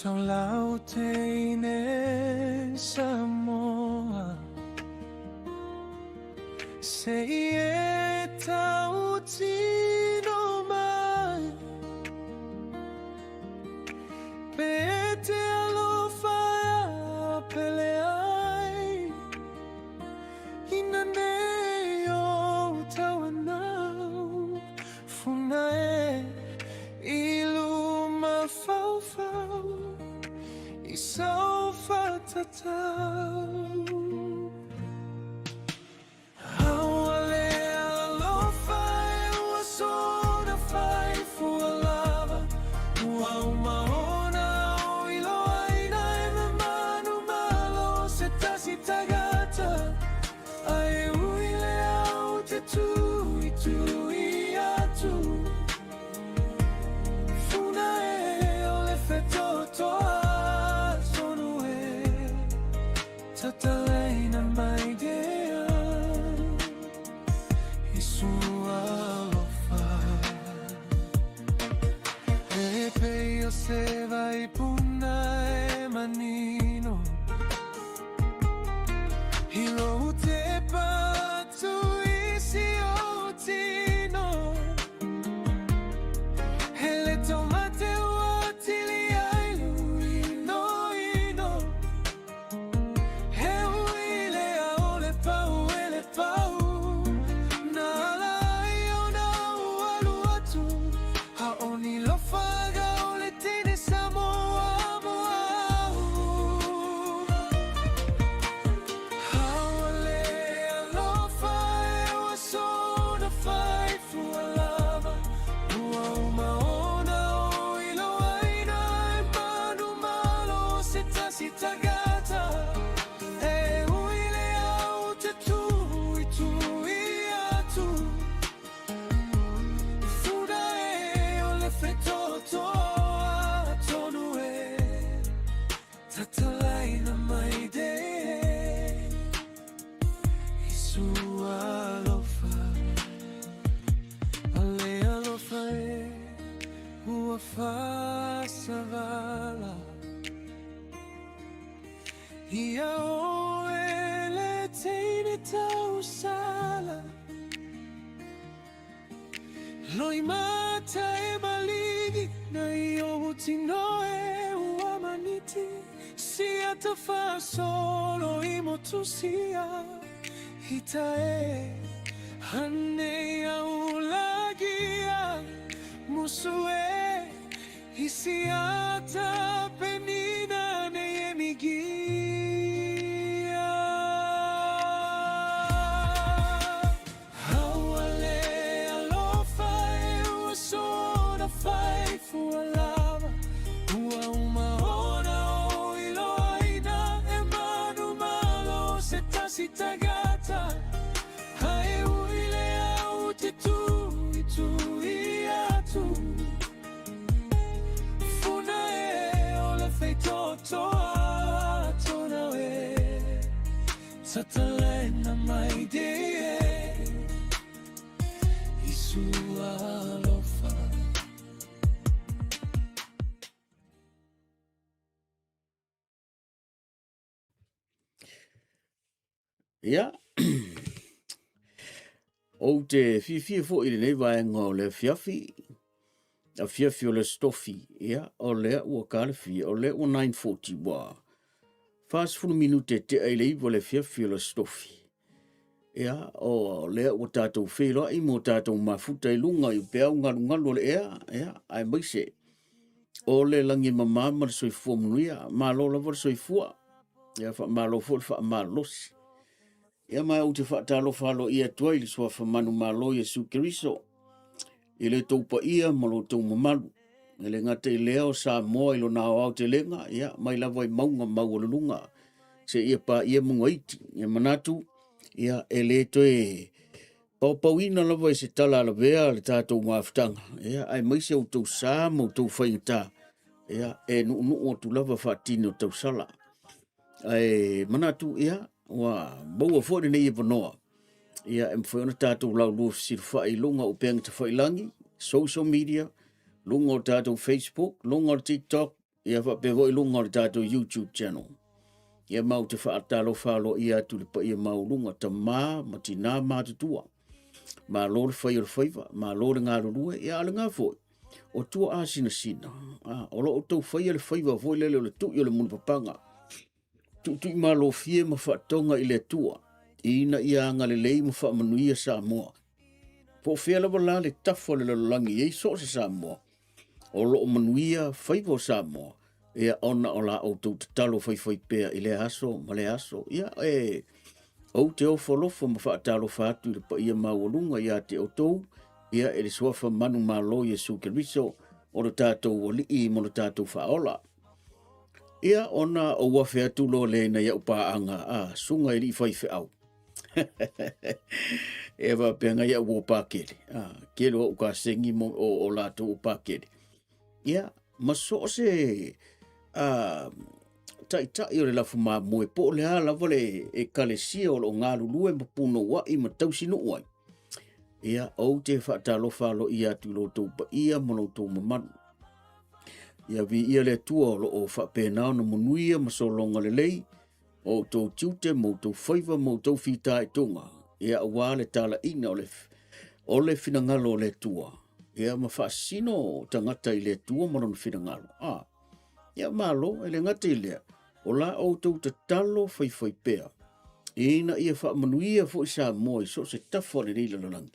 Sau teine Samoa Se i e tau tino mai Pe e te alofa e a pele ai Ina nei o tauanau Funa e i luma faufau I sau whatatau Hauale alofa e ua sona whai fua lava Ua uma ona o iloaina e me manu malo se tasi tagata Ai ui le au te tui tui atu Funa e o le whetotoa tonu e Tatalaina mai dea I sua alofa E pei o se vai puna e manino I lou tepa atu i si ou tino He le taumate ua tili ai lui inoino He ui le ao le pau e le pau Na ala ai ona ua alu atu A o ni lofaga o le teine Samoa mo au Hauale alofa e ua sona fai fua lava Ua uma ona o iloaina e manu malo se tasi tagata E ui le au te tui tui atu Funa e o le whetotoa tonu e Tatalaina mai de I sua alofa A le alofa e ua whasavala Ia oe le teine tausala Loimata e maligi na i ou tino e ua maniti Sia ta whasolo i motusia Hita e hanei au lagia Musu e Isiata penina nei e migia Hauale alofa e ua sona fai fua lava Ua uma ona o iloaina e manu malo se tasi tagata Hae ui le au te tui tui atu Funa e o le wheitotoa tona e Tatalena mai de e I sua alofa. Ia, ou te fiafia foi i lenei vaega o le afiafi, afiafi o le stofi, ia, o lea ua kalafia, o lea ua 9.40 ua 40 minute tea i le iwa le afiafi o le stofi. Ia, o lea ua tātou wheiloai mō tātou mafuta i lunga i peau ngalu ngalu o le ea, ia, aemaise o le lagi mamā ma le soifua manuia, malo lava le soifua, ia faamalo foi le faamalosi. Ia ma ou te faatalofa aloaia atu ai i le suafa manumalo Iesu Keriso, i le tou paia ma lo tou mamalu. E le gata i lea o Samoa i lona aoaotelega, ia, mai lava i mauga maualuluga, seia paia mauga iti. Ia manatu, ia, e le toe... Paopauina lava i se tala a lavea le tatou mafutaga, ia, aemaise outou sa ma outou faigata, ia, e nuunuu atu lava faatini o tausala. Ae manatu, ia, ua maua foi lenei avanoa, ia, e mafai ona tatou laulua fesilafai i luga o upega tafailagi, social media, luga o tatou Facebook, luga o le TikTok, ia faapea foi luga o le tatou YouTube channel. Ia ma ou te faatalofa aloaia atu i le paia maualuga, tama ma tinā matutua. Malo le fai o le faiva, malo le galulue, ia a o lena foi, o tua asinasina, a, o lo o outou faia le faiva foi lele o le tui o le mulipapaga, tuutuimalofie ma faatoga i le Atua, ina ia agalelei ma faamanuia Samoa. Po o fea lava la le tafa o le lalolagi e i ai so o se Samoa, o lo o manuia faiva o Samoa, ia ona o la outou tatalo faifaipea i lea aso ma lea aso. Ia e ou te ofo alofa ma faatalofa atu i le paia maualuga ia te outou, ia e le suafa manumalo Iesu Keriso o lo tatou Alii ma lo tatou Faaola. Ia ona ou afe atu loa lea i nai au paaga a susuga i alii faifeau. E faapea ngai au o pakele, a, tele o au kasegi mo o, o latou o pakele. Ia, ma so o se a, taitai o le lafu mamoe po o le a lava le ekalesia o lo o galulue ma punouai ma tausinuu ai. Ia, ou te faatalofa aloaia atu i lo outou paia ma lo outou mamalu. Ia viia le Atua o lo o faapena ona manuia ma sologa lelei o outou tiute ma outou faiva ma outou fitaituga, ia aua le talaiina o le, o le finagalo o le Atua, ia ma faasino tagata i le Atua ma lona finagalo. Ah, ia malo, e le gata i lea, o la outou tatalo faifaipea, ina ia faamanuia foi Samoa i so o se tafa o lenei lalolagi,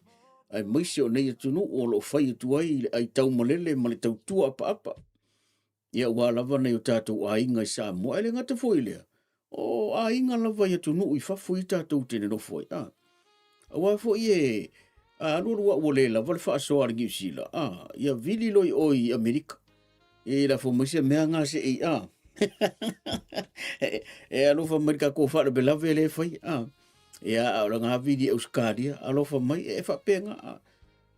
aemaise o nei atunuu o lo o fai atu ai le aitaumalele ma le tautua apaapa. Ia aua lava nai o tatou aiga i Samoa, e le gata foi i lea, o aiga lava i atunuu i fafo ia tatou te nonofo ai. A, aua foi e a alualu au ua le lava le faasoa a le Niu Sila, a, ia vili loa i o i Amerika. E lafo mai se mea gā se i, a. e alofa mai le tatou faalavelave lea e fai, a. Ia, a o le gā vili i Ausetalia, alofa mai, e faapena, a.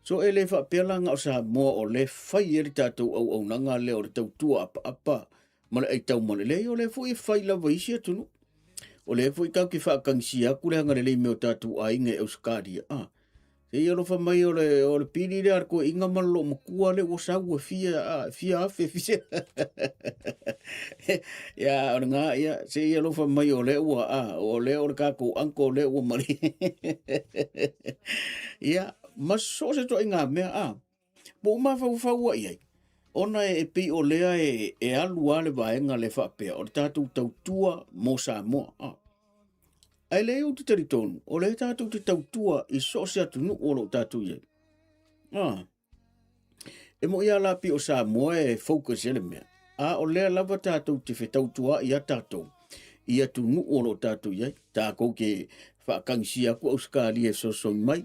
So e le faapea la na o Samoa o lea e fai ai le tatou auaunaga lea o le tautua apaapa ma le aitaumalele. Leai, o lea foi e fai lava i isi atunuu. O lea foi tatou te faatagisia atu le agalelei mai o tatou aiga i Ausetalia. Ah, se i alofa mai o le, o le pili lea a le toeaina ma le loomatua lea ua sau e fia, ah, fia afe, fia... Ia, o lena, ia, se i alofa mai o lea ua, ah, o lea o le tatou uncle lea ua mali. Ia, ma so o se ituaiga mea, a, ua ou mafaufau ai i ai, ona e pei o lea e, e alu lava le vaega lea faapea, o le tatou tautua mo Samoa. A. Ae leai ou te talitonu, o lea tatou te tautua i so o se atunuu o lo o tatou i ai. A. E moi lava la pei o Samoa e focus ai le mea, a o lea lava tatou te fetautuaai iā tatou i atunuu o lo o tatou i ai. Tatou te faatagisia atu Ausetalia e fesoasoani mai,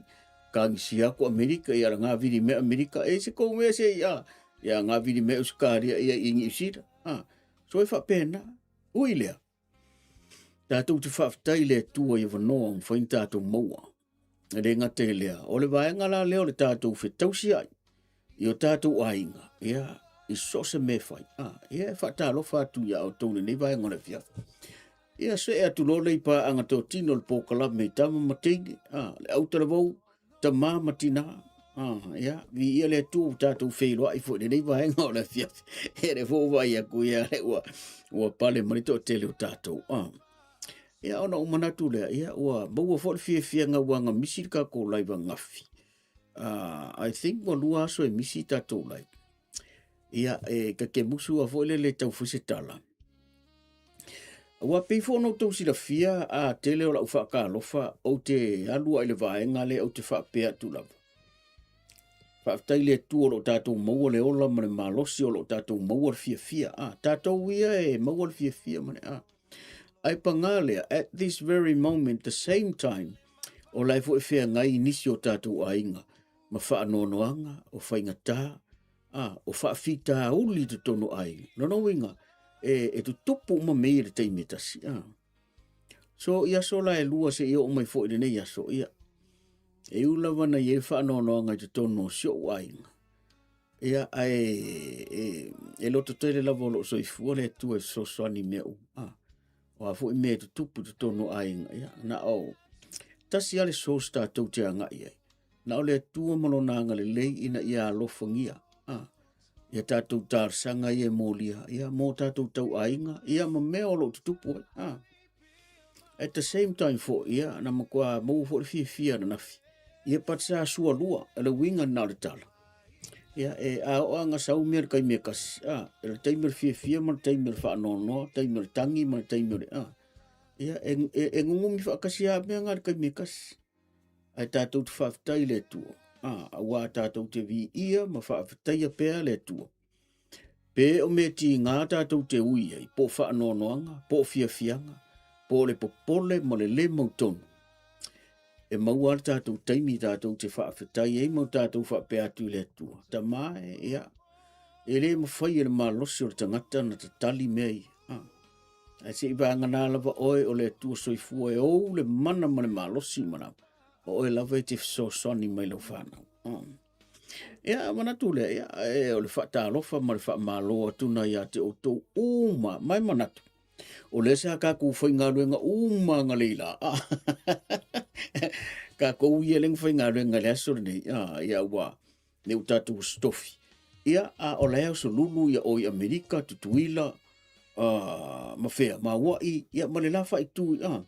tagisia atu Amerika, ia la vili mea Amerika, e se kou mea se i a, ia nga vili mea Ausetalia ia i Niu Sila. A, so e faapena. Ui lea, tatou te faafetai i le Atua i avanoa ua mafai ona tatou maua. E le gata i lea, o le vaega la lea o le tatou fetausiai i o tatou aiga, ia, i so o se mea e fai. Ah, ia, e faatalofa atu iā outou i lenei vaega o le afiafi. Ia, see atu loa lea i paaga totino o le polokalame i tama ma teine, ah, le autalavou, tama ma tinā. Ah, ia, viia le Atua ua tatou feiloai foi i lenei vaega o le afiafi. E le foi ua vaai atu ia, ua, ua pale mai le toatele o tatou. Ah. Ia, ona ou manatu lea, ia, ua maua foi le fiafiaga ua na misi le tatou live ananafi. I think ua lua aso e misi tatou live. Ia, e takemusu a foi lele tau fai se tala. Ua pei foi ona outou silafia a tele o lau faatalofa, ou te alu ai le vaega lea ou te faapea atu lava. Faafetai i le Atua o lo o tatou maua le ola ma le malosi, o lo o tatou maua le fiafia. A, tatou ia e maua le fiafia ma le a. Ae pagā lea, at this very moment, the same time, o la e foi e feagai nisi o tatou aiga ma faanoanoaga, o faigata, a, o faafitauli i totonu o aiga. Lona uiga, e, e tutupu uma mea ia i le taimi e tasi. A. So, i aso la e lua seia oo mai foi i lenei aso, ia. E ui lava na i ai faanoanoaga i totonu o si ou aiga, ia, ae e, e loto tele lava o loo soifua le Atua e fesoasoani i mea uma. Ah, o a foi mea e tutupu i totonu o aiga, ia, na o tasi lava le source tatou te agai ai. Na o le Atua ma lona agalelei ina ia alofagia. Ah, ia tatou talosaga ia e molia, ia, mo tatou tauaiga, ia, ma mea o lo o tutupu ai. Ah. At the same time foi, ia, na matua maua foi le fiafia ananafi. Ia, but sa sualua, o le uiga lena o le tala. Ia, e a oo lava ina sau mea i le taimi e tasi, a, o le taimi o le fiafia ma le taimi o le faanoanoa, taimi o le tagi ma le taimi o le, a, ia, e, e, e gugumi faatasi lava mea na i le taimi e tasi. Ae tatou te faafetai i le Atua, a, aua tatou te viia ma faafetaia pea le Atua. Pe o mea tiga tatou te ui ai, po o faanoanoaga, po o fiafiaga, po o le popole ma le lē mautonu, e maua lava le tatou taimi tatou te faafetai ai ma tatou faapea atu i le Atua, Tama e, ia, e le mafai e le malosi o le tagata ona tatali mea ia. Ah. Ae se i vagana lava oe o le Atua soifua e ou le mana ma le malosi ma lava, o oe lava e te fesoasoani mai lau fanau. Ah. Ia, manatu lea, ia, e, o le faatalofa ma le faamalo atu na ia te outou uma, mai manatu. O lea sa kākou faigaluega uma analeila. Ah, kākou ia le faigaluega i le aso lenei. Ah, ia ua, ne u tātou stofi. Ia, a o la e aso lulu ia o i Amerika, Tutuila, ah, ma fea, ma Hawaii, ia, ma le la faaitu, ah.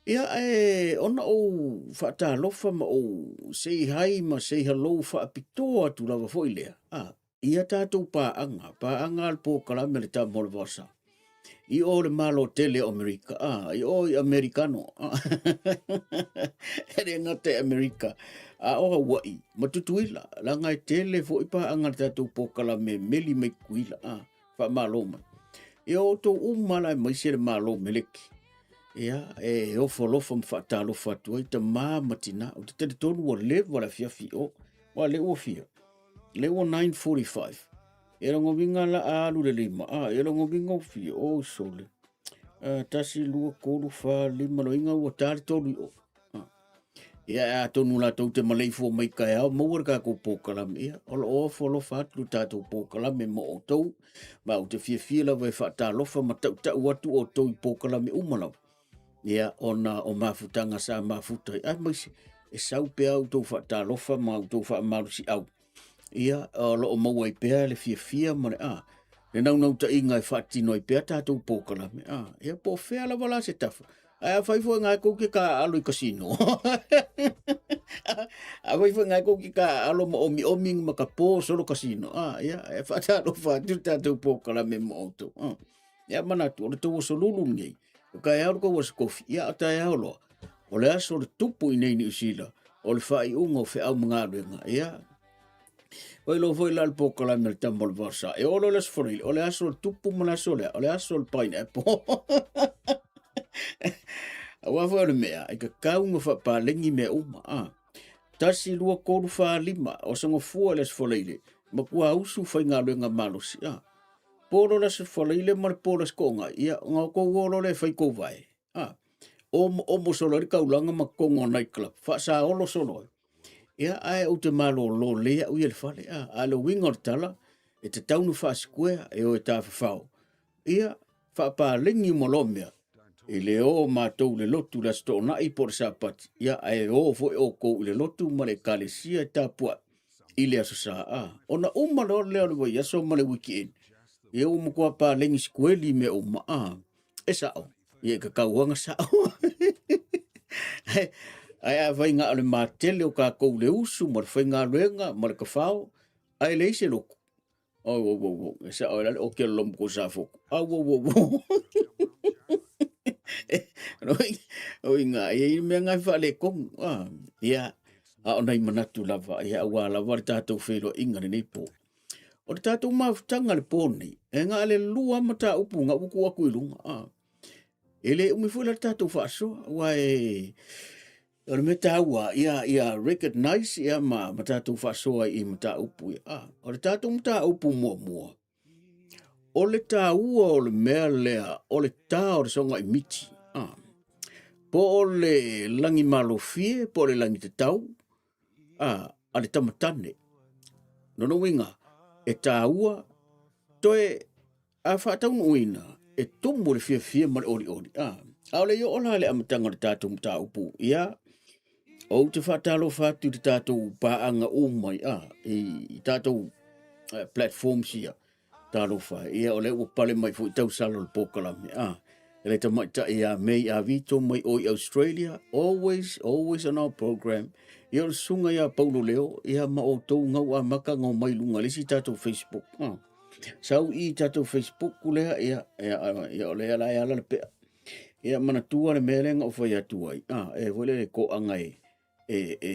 Ia, ae ona ou faatalofa ma ou say hi ma say hello faapitoa atu lava foi lea, a, ia tatou paaga, paaga a le polokalame a le Tama o le Vaosa, i o le Malo tele o Amerika, a, i o i Amerikano, a, e le gata i Amerika, a o Hawaii ma Tutuila, leaga e tele foi paaga a le tatou polokalame e meli mai Tutuila, a, faamalo mai. Ia outou uma la aemaise le Malo Meleki, Ia, e ofo alofa ma faatalofa atu ai tamā ma tinā. Ou te talitonu ua leva le afiafi i o. Ua le ua fia. Le ua 9:45. E logoviga la a alu le lima. A, e logoviga ua fia. O, sole. 1, 2, 3, 4, 5, loiga ua ta le tolu i o. Ia, atonu latou te maleifua mai kaeao, maua le tatou polokalame. Ia, o lo o ofo alofa atu le tatou polokalame mo outou. Ma ou te fiafia lava e faatalofa ma tautau atu outou i polokalame uma lava. Ia, ona o mafutaga sa mafuta ai. Aemaise, e sau pea outou faatalofa ma outou faamalosiau. Ia, o lo o maua ai pea le fiafia ma le, a, le naunautaiga e faatino ai pea tatou polokalame. A, ia, po o fea lava la se tafa. Ae afai foi ngai kou ke taaalo i kasino. Afai foi ngai kou ke taaalo ma omiomi ma ka po solo kasino. Ah, ia, e faatalofa atu le tatou polokalame mo outou. Ah. Ia manatu, o le tou aso lulu lenei. O taeao le tou aso kofi. Ia, o taeao loa. O le aso o le tupu i nei Niu Sila, o le faaiuga o feau ma galuega. Ia, Oi lo foi la le polokalame a le tama o le vaosa. E oo loa le aso Faraile, o le aso o le tupu ma le aso lea, o le aso o le pineapple. Aua foi o le mea, e tatau ona faapaleni mea uma. Ah. 1, 2, 3, 4, 5, o aso gafua le aso Faraile, matua usu faigaluega malosi. Ah. Po loa le aso Faraile ma le po le aso Toonai, ia, ona outou o loa lea e fai tou vae. Ah. Omoomo solo ai le taulaga ma totonu o night club, faasaolo solo ai. Ia, ae ou te malolo lelei au ia i le fale, a, a o le uiga o le tala, e tatau ona faasikuea e o e tafafao. Ia, faapaleni uma loa mea, e le o matou i le lotu i le Aso Toonai po o le Sapati, ia, ae o foi outou i le lotu ma le ekalesia e tapuai i le Aso Sa. A, ona uma loa lea o le vaiaso ma le wikiendi, ia ua matua paleni sikueli mea uma, a. E sao, ia e kakau ana sao. Ae afai na o le matele o tatou le usu ma le faigaluega ma le tafao, ae leai se lotu. Au, au, au, au, e sao e la le oke o le lomo kou safotu. Au, au, au, au. O inga, e i mea ngai faaletonu. Ah, ia, a o nai manatu lava, ia aua lava le tatou feiloaiga lenei po. O le tatou mafutaga le po nei, e na o le lua mataupu na ua tuu atu i luga. Ah. E le umi foi la le tatou faasoa, aua e, o le mea taua, ia, ia recognize ia ma, ma tatou faasoa i mataupu ia. Ah. O le tatou mataupu muamua, o le taua o le mea lea, o le tā o le sogaimiti. Ah. Po o le lagi malofie, po o le lagi tatau, a, a le tamatane. Lona uiga, e tāua toe a faataunuuina e tumu le fiafia ma le olioli. A, a o le i oo la le amataga o le tatou mataupu, ia, ou te faatalofa atu i le tatou paaga uma i, a, i tatou platforms ia. Talofa, ia o lea ua pale mai foi tausala o le polokalame. A, e le tamaitai ia May Avito mai o i Australia, always, always on our program. Ia o le susuga ia Paulo Leo, ia ma outou gau amata gau mai luga le isi tatou Facebook. A, sau i tatou Facebook lea, ia, ia, ia o lea la e ala le pea. Ia manatua le mea lea na ou fai atu ai. A, e foi le toaga e, e, e,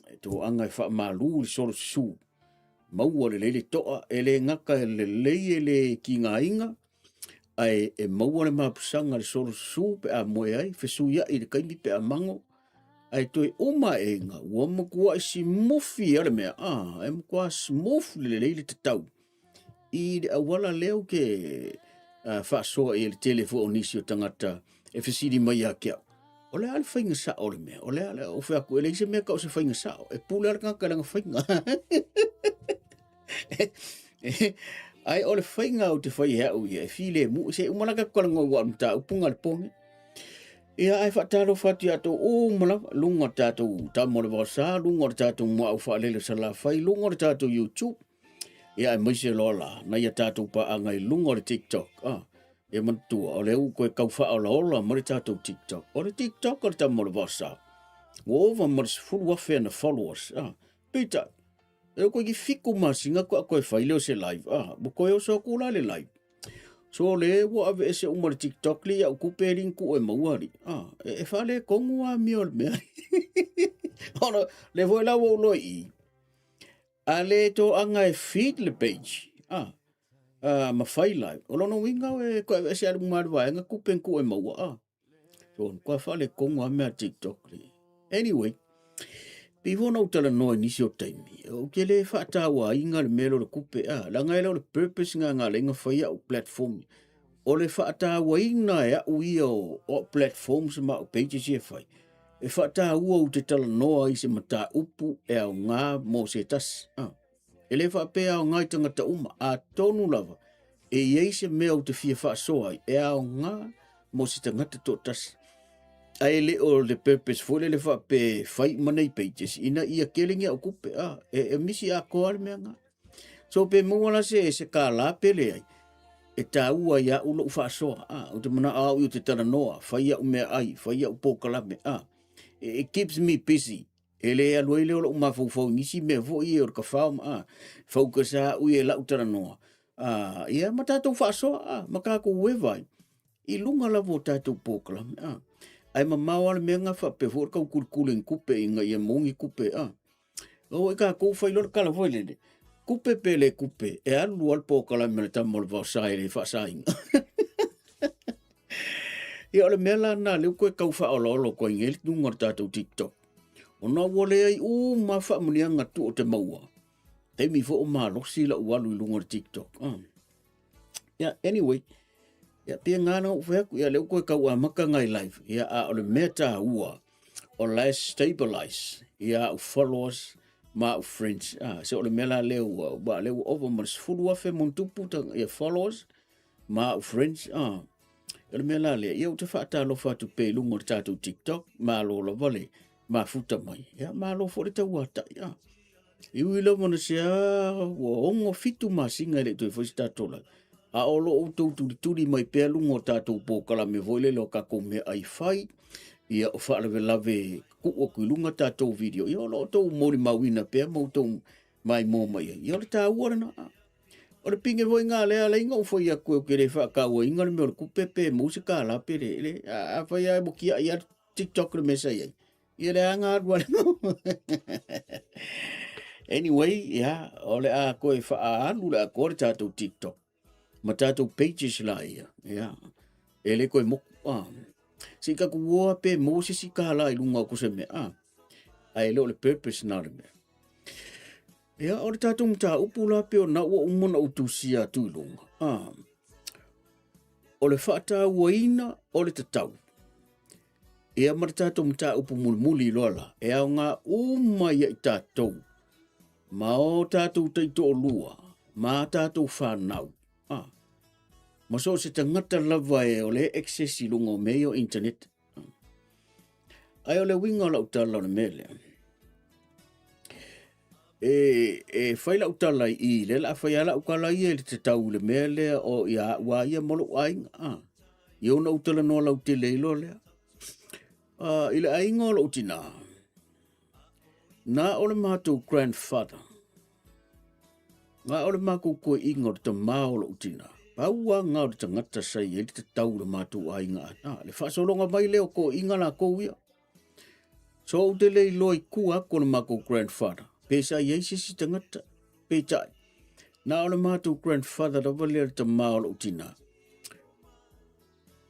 e toaga e faamalu i le solo susu. Maua lelei le toa, e le gata e lelei e le tigaina, ae e maua le mapusaga le solo susu pe a moe ai, fesuiai i le taimi pe a mago, ae toe uma aega, ua matuai simufi a le mea, a, e matua smooth lelei le tatau. I le auala lea ou te faasoa i ai le tele foi o nisi o tagata e fesili mai ia te au, o le a le faiga sao o le mea? O le a le, ou fai atu, e leai se mea tau o se faiga sao, e pule lava le tagata i lana faiga. Ae o le faiga ou te fai e au ia, e filemu, se uma la tatou talanoa aua o le mataupu na le po nei. Ia ae faatalofa atu ia outou uma lava, luga o le tatou Tama o le Vaosa, luga o le tatou Muaau Faalele o Salafai, luga o le tatou YouTube, Ia aemaise loa la, nai a tatou paaga i luga o le TikTok. Ah, ia manatua, o lea ua toe tau faaolaola mai le tatou TikTok. O le TikTok o le tama o le Vaosa. Ua ova ma le 10,000 ana followers. Ah, peitai, e koe ki 7 masina koa koe fai lea o se live. Ah, ua koe oso atu la le live. So le ua aveese uma le TikTok li au kupe li ku e maua li. Ah, e, e whale kongu a mio le mea. Ona, le foi la ua uloi i. A le toaga e feed le page, a, a ma fai live, o lona uiga e koe aveese alu ma le vaega kupe ku e maua, a. So, koa faaletonu a mea TikTok le. Anyway, pei foi ona ou talanoa i nisi o taimi, ou te le faatauaina le mea lea o le kupe, a, leaga e le o le purpose nga nga le fai au platform. O le faatauaina e au ia o, o platforms ma au pages ia e fai, E faataua ou te talanoa i se mataupu e aoga mo se tasi. Ah. E le faapea aoga i tagata uma, atonu lava e i ai se mea ou te fia faasoa ai e aoga mo se tagata toatasi. Ae le o le purpose foi lele faapea e fai uma nei pages ina ia kele ni au kupe. Ah, e, e misi atoa le mea nga. So pe maua la se, se kālā pe leai, e tāua i au lou faasoa, a, ou te manao au i o te talanoa, fai au mea ai, fai au polokalame, a, it keeps me busy. E le alu ai lea o lou mafaufau i nisi mea foi e o le kafao ma, a, focus a au i e lau talanoa, a, ia ma tātou faasoa, a, ma kākou ueva ai, i luga lava o tātou polokalame, a. Ae mamao a le mea nga faapea foi o le taukulikuli ni kupe ina ia maua ni kupe, a. Ua i kākou fai loa le tala foi lele, kupe pe le kupe, e alu lava le polokalame a le tama o le vaosa e le faasaina. Ia o le mea la lena lea ua toe tau faaolaola atu ai nei le luga o le tatou TikTok. Ona ua leai uma faamanuiaga tuu o te maua. Taimi foi o malosi lau alu i luga o le TikTok. Ah. Yeah, anyway, ia pia ngā na ou atu, ia lea ua toe tau amata ngai live. Ia a o le mea tāua, o la e stabilize ia au followers ma au friends. Ah, se o le mea la lea ua, ua lea ua over ma le 10,000 mo tupu ta, ia followers ma au friends. Ah, o le mea la lea, ia ou te faatalofa atu pea i luga o le tatou TikTok, malo lava le mafuta mai. Ia, malo foi le tauatai. Ah. I ui lava na se a, ua 67 masina e le i toe fai se tatou live. A o lo outou tulituli mai pea luga o tatou polokalame foi lele o tatou meaai fai, ia o faalavelave tuu atu i luga tatou video, ia o lo outou molimauina pea ma outou maimoa mai ai. Ia o le taua lena. O le pine foi ngā lea lea ina ou fai atu ou te le faatauaina le mea o le kupe pe maua se kālā pe le, le, a fai lava e mokiai lava TikTok le mea sa i ai. Ia le anga alu ale. Anyway, ia, o le a koe whaalu le a koe le tātou TikTok. Ma tātou pages la ia. Ia, e le koe moku. Ah. Si ka ku oa pe mo se si ka la i lunga o ko se mea. Ah. Ai le o le purpose na le mea. Ia, o le tātou mataupu la pe o na ua uma na utusia atu i lunga. Ah. O le whaatauaina o le tatau. Ia ma le tatou mataupu mulimuli loa la, e aoga uma ia i tatou, ma o tatou taitoalua, ma a tatou fanau, a, ma so o se tagata lava e o le access i luga o mea ia o internet. Ae o le uiga o lau tala o le mea lea, e, e fai lau tala i i, lea la fai lava lau tala ia i le tatau i le mea lea o ia au a ia ma lou aiga. A, ia ona ou talanoa lautele ai loa lea. A, i le aiga o lou tinā, na o le matou grandfather, na o le matou toeaina o le tama o lou tinā, pau lava lena o le tagata sa i ai le tatau i le matou aiga. A, le faasologa mai lea o toeaiina latou ia. So ou te le iloa i tua atu o le matou grandfather, pe sa i ai se isi tagata, peitai, na o le matou grandfather lava lea le tama o lou tinā.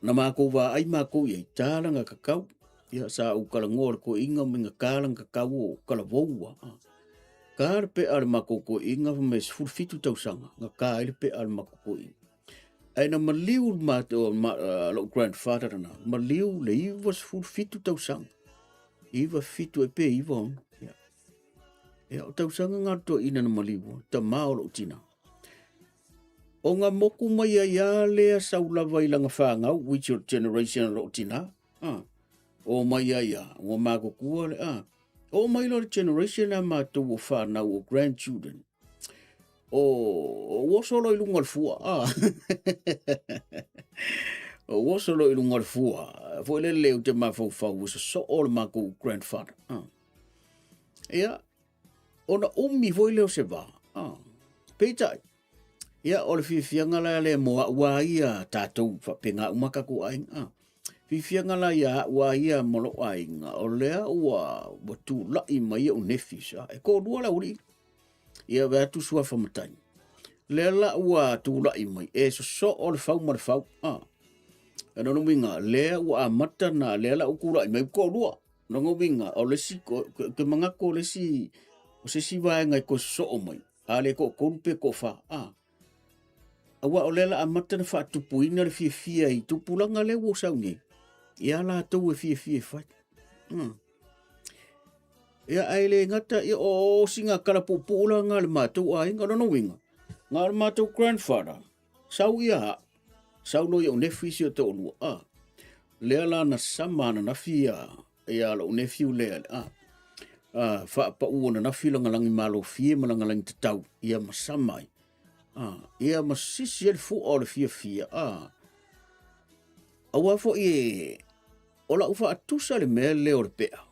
Na matou vaai matou i ai, ta lana kakau. Ia, sa ou talanoa le toeaina ma ina ta lana kakau o talavoua. Ta le pea o le matou toeaina fai mai 17 tausaga, na ta ai le pea o le matou toeaina. Ae na maliu le matou, lou grandfather lena, maliu le 97 tausaga. 97 e pe 96. Ia, ia o tausaga ngā toeaina na maliu, tama o lou tina. O ngā moku mai ai a lea sau lava i lana whāngau, which o generation o lou tina. Ah, o mai ai a, ua mākukua le, ah. O mai loa le generation a mātou o whānau o grandchildren. O, o oso loa i luga o le fua. Ah. o oso loa i luga o le fua. Foi le leo te mafaufau, o sosoo le makou grandfather. Ah. Ia, ona umi foi lea o se vā. Ah. Peitai, ia, o le fiafiaga la lea mo au a ia tātou faapena uma tatou aiga. Ah. Fiafiaga la ia au a ia mo lou aiga, o lea ua, ua tula'i mai au nephews. Ah. E toalua le aualii. Ia vae atu suafa matai. Lea la ua tula'i mai, e sosoo le fau ma le fau. Ah. E lona uiga, lea ua amata na, lea la ua tula'i mai ua toalua. Lona uiga, o le isi, ke manatu o le isi, o se isi vaega e toe sosoo mai, a le toatolu pe toafa. Ah. Aua o lea la amata na faatupuina le fiafia i tupulaga lea ua sau nei, ia latou e fiafia e fai. Ia, ae le gata, ia, o sina tala puupuu la nga le matou aiga, o lona uiga, na o le matou grandfather, sau ia au, sau loa i ou nephew isi o toalua, a, lea la na sama ananafi ia, ia lou nephew lea, a, a, faapau ananafi lana lagi malofie ma lana lagi tatau, ia ma sama ai, a, ia ma sisi ai le fua o le fiafia, a, aua foi e, o lau faatusa le mea lea o le pea.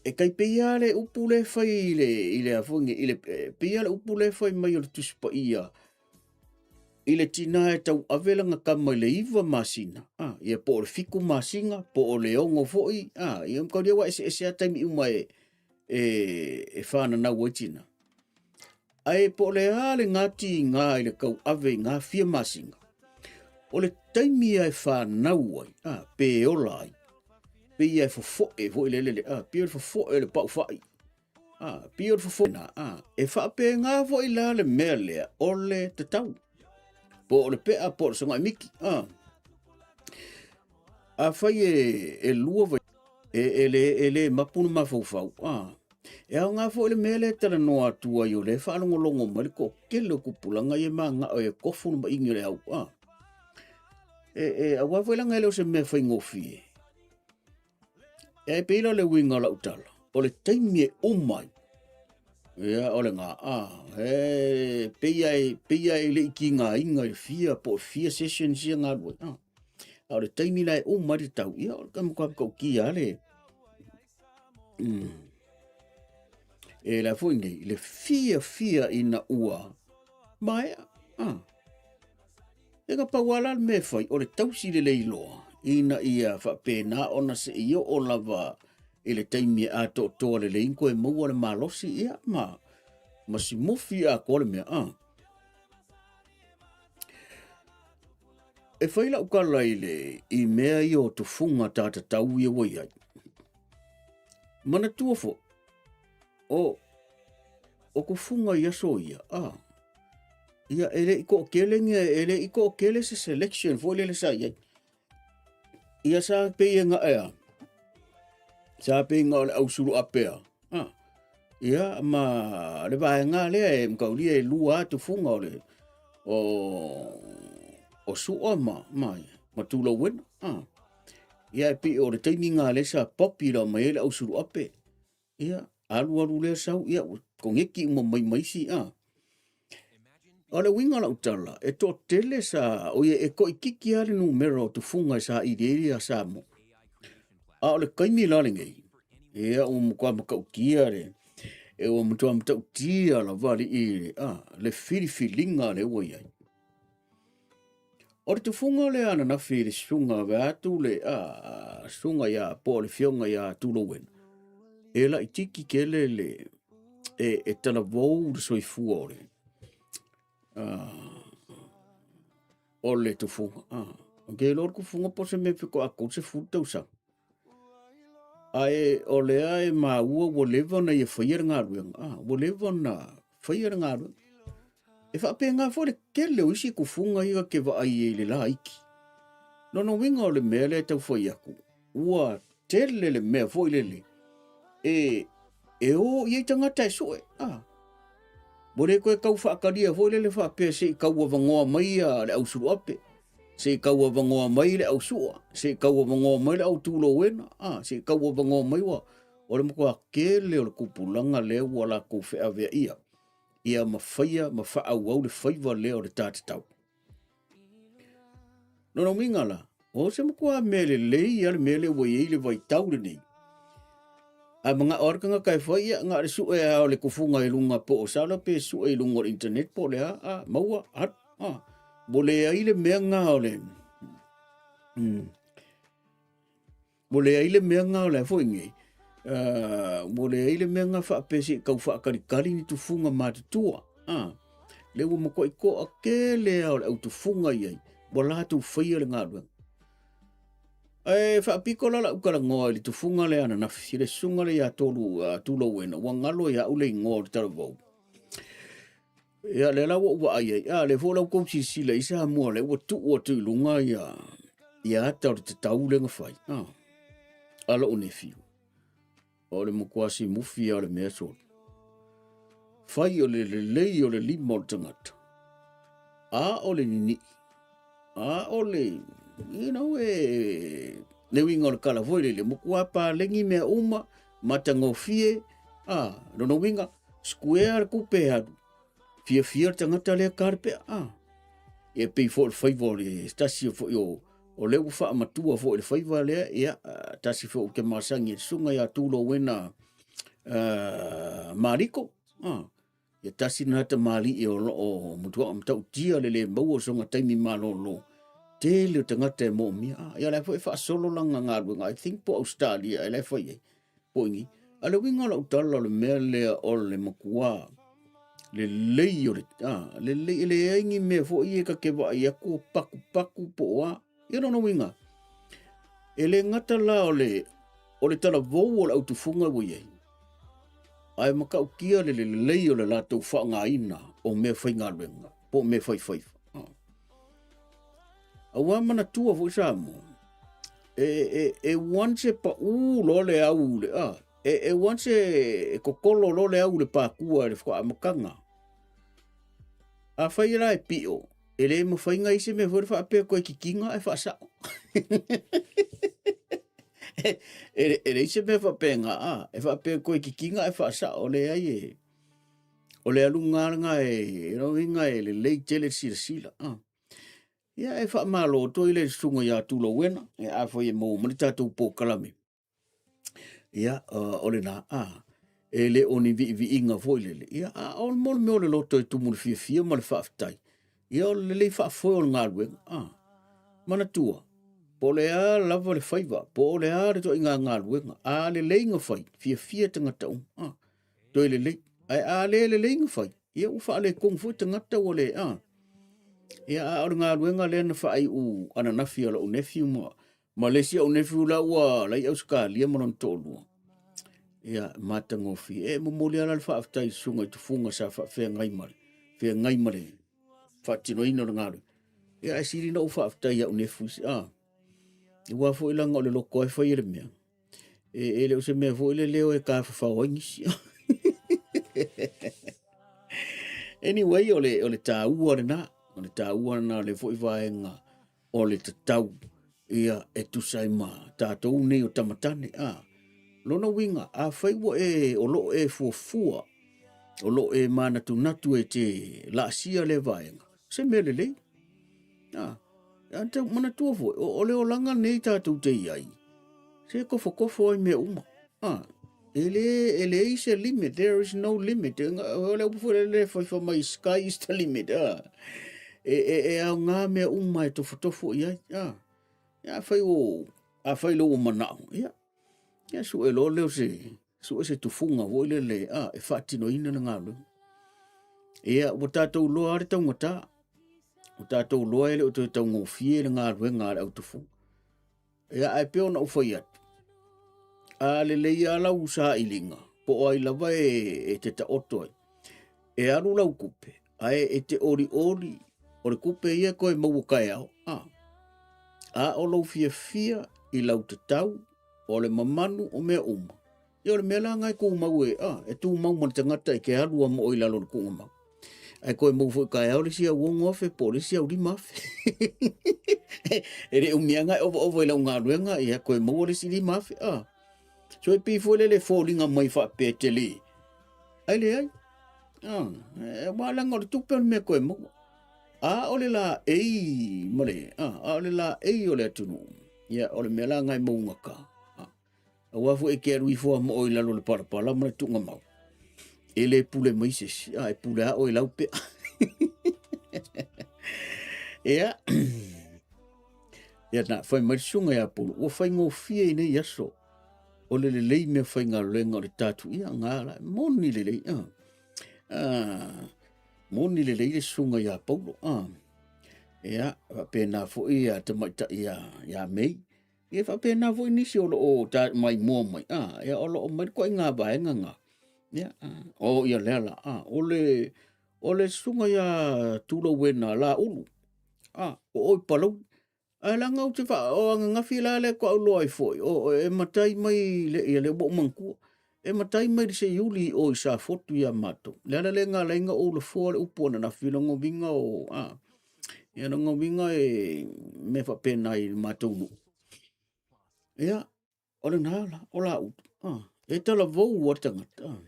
E tai pei lava le upu lea e fai i le, i le a foi nei, i le, e pei lava le upu lea e fai mai o le Tusi Paia i le tinā e tauave lana tama i le 9 masina, a, ia po o le 7 masina, po o le 6 foi, a, ia mataulia ua eseese lava taimi uma e, e, e whananau ai tina. Ae po o le a le gatiga i le tauave i ngā fia masina, o le taimi ia e whanau ai, a, pe ola ai, pe ia e fofoe foi le lele, a, pei o le fofoe o le pauwhai, a, pei o le fofoe na, a, e whaapengā foi la le mea lea o le tatau, po o le pea, po o le songai miki, a. Afai e, e lua vai, e, e, le, e le mapu le mafaufau, a, e aoga foi le mea lea e talanoa atu ai o lea e faalogologo mai le toatele o tupulaga ia e manao e tofu le maigi o le au, a. E, e, aua foi leaga e le o se mea faigofie. E ai pei la o le uiga o lau tala, o le taimi e uma ai, ia, o le gā, a, e, pei ai, pei ai le i tigaina i le fia, po o fia sessions ia galue, a. A o le taimi la e uma ai le tau, ia, o le matua matautia lava le, e la foi nei, le fiafia ina ua maea, a. E ka pau lava la le mea e fai, o le tausi lelei loa, ina ia faapena ona se'i oo lava i le taimi e atoatoa lelei koe maua le malosi, ia, ma, ma simufi atoa le mea, a. E fai lau tala i le, i mea ia o tufuga tātatau ia ua i ai. Manatua foi, o, o tufuga i aso ia, a, ia e le i toatele ni, e le i toatele se selection foi lele sa i ai. Ia sa pei e gae a, sa pei ga o le ausuluape a, a, ia ma le vaega lea e mataulia e lua a tufuga o le o o Sua ma ma ma Tulauena, a. Ia e pei o le taimi ga lea sa popular mai ai le ausuluape. Ia, alu alu lea sau, ia ua koneki uma mai ma isi, a. O le uiga o lau tala, e toatele sa, o ia e toaitiiti lava le numera o tufuga e saili ai ia Samoa. A o le taimi la lenei, ia ua matua matautia le, e ua matua matautia lava alii, a, le filifiliga lea ua i ai. O le tufuga lea ananafi i le susuga vaeatu le, a, susuga ia, po o le afioga ia Tulouena, e laitiiti tele le, e, e talavou le soifua o le, a, o le tufuga. A, ou te iloa o le tufuga po o se mea faatoa 30 tausaga. Ae o lea e maua ua leva ona ia faia le galuega, a, ua leva ona faia le galuega. E faapena foi le tele o isi tufuga ia te vaai ai i le laiti. Lona uiga o le mea lea e tau fai atu, ua tele le mea foi lele e, e o i ai tagata e sue. A, ua le toe tau faatalia foi lele faapea se i tau avanoa mai ia le ausuluape, se i tau avanoa mai le ausua, se i tau avanoa mai le autulouena, a, se i tau avanoa mai ua, o le matua tele o le tupulaga lea ua latou feaveaia ia ma faia ma faaauau le faiva lea o le ta tatau. Lona uiga la, o se matua mea lelei lava le mea lea ua i ai le vaitau lenei. A manao lava le tagata e fai, ia, na o le sue lava o le tufuga i luga po o sala pe sue i luga o le internet po o le a, a, maua, alu, a. Ua leai le mea lena o le, Ua leai le mea lena o le a foi nei, ua leai le mea lena faapea se i tau faatalitali ni tufuga matutua. A, lea ua matuai toatele lava o le au tufuga i ai, ua latou faia le galuega. Ae faapito la lau talanoa i le tufuga lea ananafi, le susuga lea ia Tolu uh, Tulouena, ua galo ia au le igoa o le talavou. Ia, lea la ua ou vaai ai, a, lea foi la ua tou silasila i Samoa lea ua tuu atu i luga ia, ia ata o le tatau lea na fai. A, a lou nephew, o le matua simufi lava o le mea solo. Fai o le lelei o le lima o le tagata, a o le ninii, a o le, you know, e, le uiga o le tala foi lele, matua paleni mea uma, matagofie, a, lona uiga, Square le tupe e alu. Fiafia le tagata lea ka le pea. Ah. E pei foi le faiva o le tasi foi o o lea ua faamatua foi le faiva lea, ia, tasi foi ou te masangi e le susuga ia Tulowena uh, Mariko. Ah. Ia tasi na tamalii o loo matua matautia le le maua o sona taimi malolo. Tele o tagata e moomia. Ah, ia la foi faasolo lana galuega. I think po Australia e la e fai ai. Po i ni. A le uiga o lau tala o le mea lea o le matua lelei o le, ah, lelei, e leai ni mea foi ia ta te vaai atu o pakupaku po o a. Ia lona uiga, e le gata la o le, o le talavou o le autufuga ua i ai, ae matautia le lelei o le latou faaaogaina o mea faigaluega po o mea faifaifa. Ah. Aua manatua foi Samoa, e, e, e once e paʻū loa le au le, a, e, e once e, e kokolo loa le au i le pākua i le whaamataga. A whai la e pio, e le mawhai ngai se mea foi le whaapea koe kikinga e whaasao. e, e, e leai se mea whaapea a, e whaapea koe kikinga e whaasao, le ai e, o le aluga lena e, e inga e lelei tele silasila. A. Ia e faamalo atu ai le susuga ia Tulouena, e afai e maua mai le tatou polokalame. Ia, o lena, a, e le o ni viiviiga foi lele. Ia, a o mo le mea o le loto e tumu le fiafia ma le faafetai. Ia, o le lelei faafoe o le galuega. A, manatua, po o le a lava le faiva, po o le a le ituaiga galuega, a lelei na fai, fiafia tagata uma. A, toe lelei. Ae a le lelei na fai, ia ua faaletonu foi tagata ua le, a. Ia, a o le galuega lea na faaiu ananafi a lou nephew ma, ma le isi au nephew la ua la i Ausetalia ma lona toalua. Ia, matagofie. E momoli lava la le faafetai i susuga i tufuga sa faafeagai ma le, feagai ma le faatinoina o le galuega. Ia, ae sili na ou faafetai i au nephew isi, a. Aua foi laga o le loko e fai e le mea. E, e le o se mea foi le leo e tafafao ai nisi. Anyway, o le, o le tāua lena, o le tāua lena o le foi vaega o le tatau ia e tusa ai ma tātou nei o tamatane. A, lona uiga, a fai ua e, o loo e fuafua, o loo e manatunatu e te laasia le vaega, se mea lelei. A, a te manatua foi, o, o le olaga nei tātou te i ai, se kofokofo ai mea uma. A, e le, e leai se limit, there is no limit. O le upu foi le fai fai mai, sky is the limit. A, e, e, e ao ngā mea uma e tofotofo i ai. A, a fai o, a fai lo o manao, ia, ia sue loa leo se, Sue se tufuga foi lele a e faatinoina le galuega. Ia, ua tatou loa le taugata. Ua tatou loa e le o toe taugofie le galuega a le au tufuga. Ia, ae pei ona ou fai atu, a lelei lava lau sailiga, po o ai lava e, e te taoto ai, e alu lau kupe, ae e te olioli, o le kupe ia e koe maua kaeao, a, a o lou fiafia i lau tatau, o le mamanu o mea uma. Ia o le mea la nga e tumau e, a, e tumau ma le tagata e ke alu a mo i lalo o le tuugamau. Ae koe mau foi kaeao le isi au 6,000 po o le isi au 5,000. E le umi lava e ovaova i lau galuega, ia koe maua le isi 5,000. A. So e pei foi lele foliga mai faapea tele. Ai leai. A, e aua leaga o le tupe o le mea koe maua. A o le laei ma le, a, a o le laei o le atunuu, ia, o le mea la nga e maugata. A, aua foi e ke alu ifo a moo i lalo o le palapala ma le tuugamau. E le pule mai se isi, a, e pule a oe lau pea. Ia, ia na, fai mai le susuga ia Pulu, ua faigofie i nei aso, o le lelei mea faigaluega o le tatu, ia, nga la, moni lelei, a. A, Moni lelei le susuga ia Paulo. Ah. Ia, faapena foi ia tamaitai ia, ia Mei. Ia faapena foi nisi o loo ta mai mua mai. Ah, ia o loo mai le koaiga vaega nga. Ia, ah, o ia lea la. Ah, o le o le susuga ia Tulauena la ulu. Ah, o oi Palauli. Ae leaga ou te wha, o ananafi la lea ko au loa ai foi, o, e matai mai le, ia le ua ou manatua, e matai mai le seiuli o i Safotu ia matou. Le ala lea na ala ai ona ou lafoa le upu ananafi, lona uiga o, a, ia lona uiga e mea faapena i le matou nuu. Ia, O lena la, o la upu. Ah, e talavou a le tagata. Ah.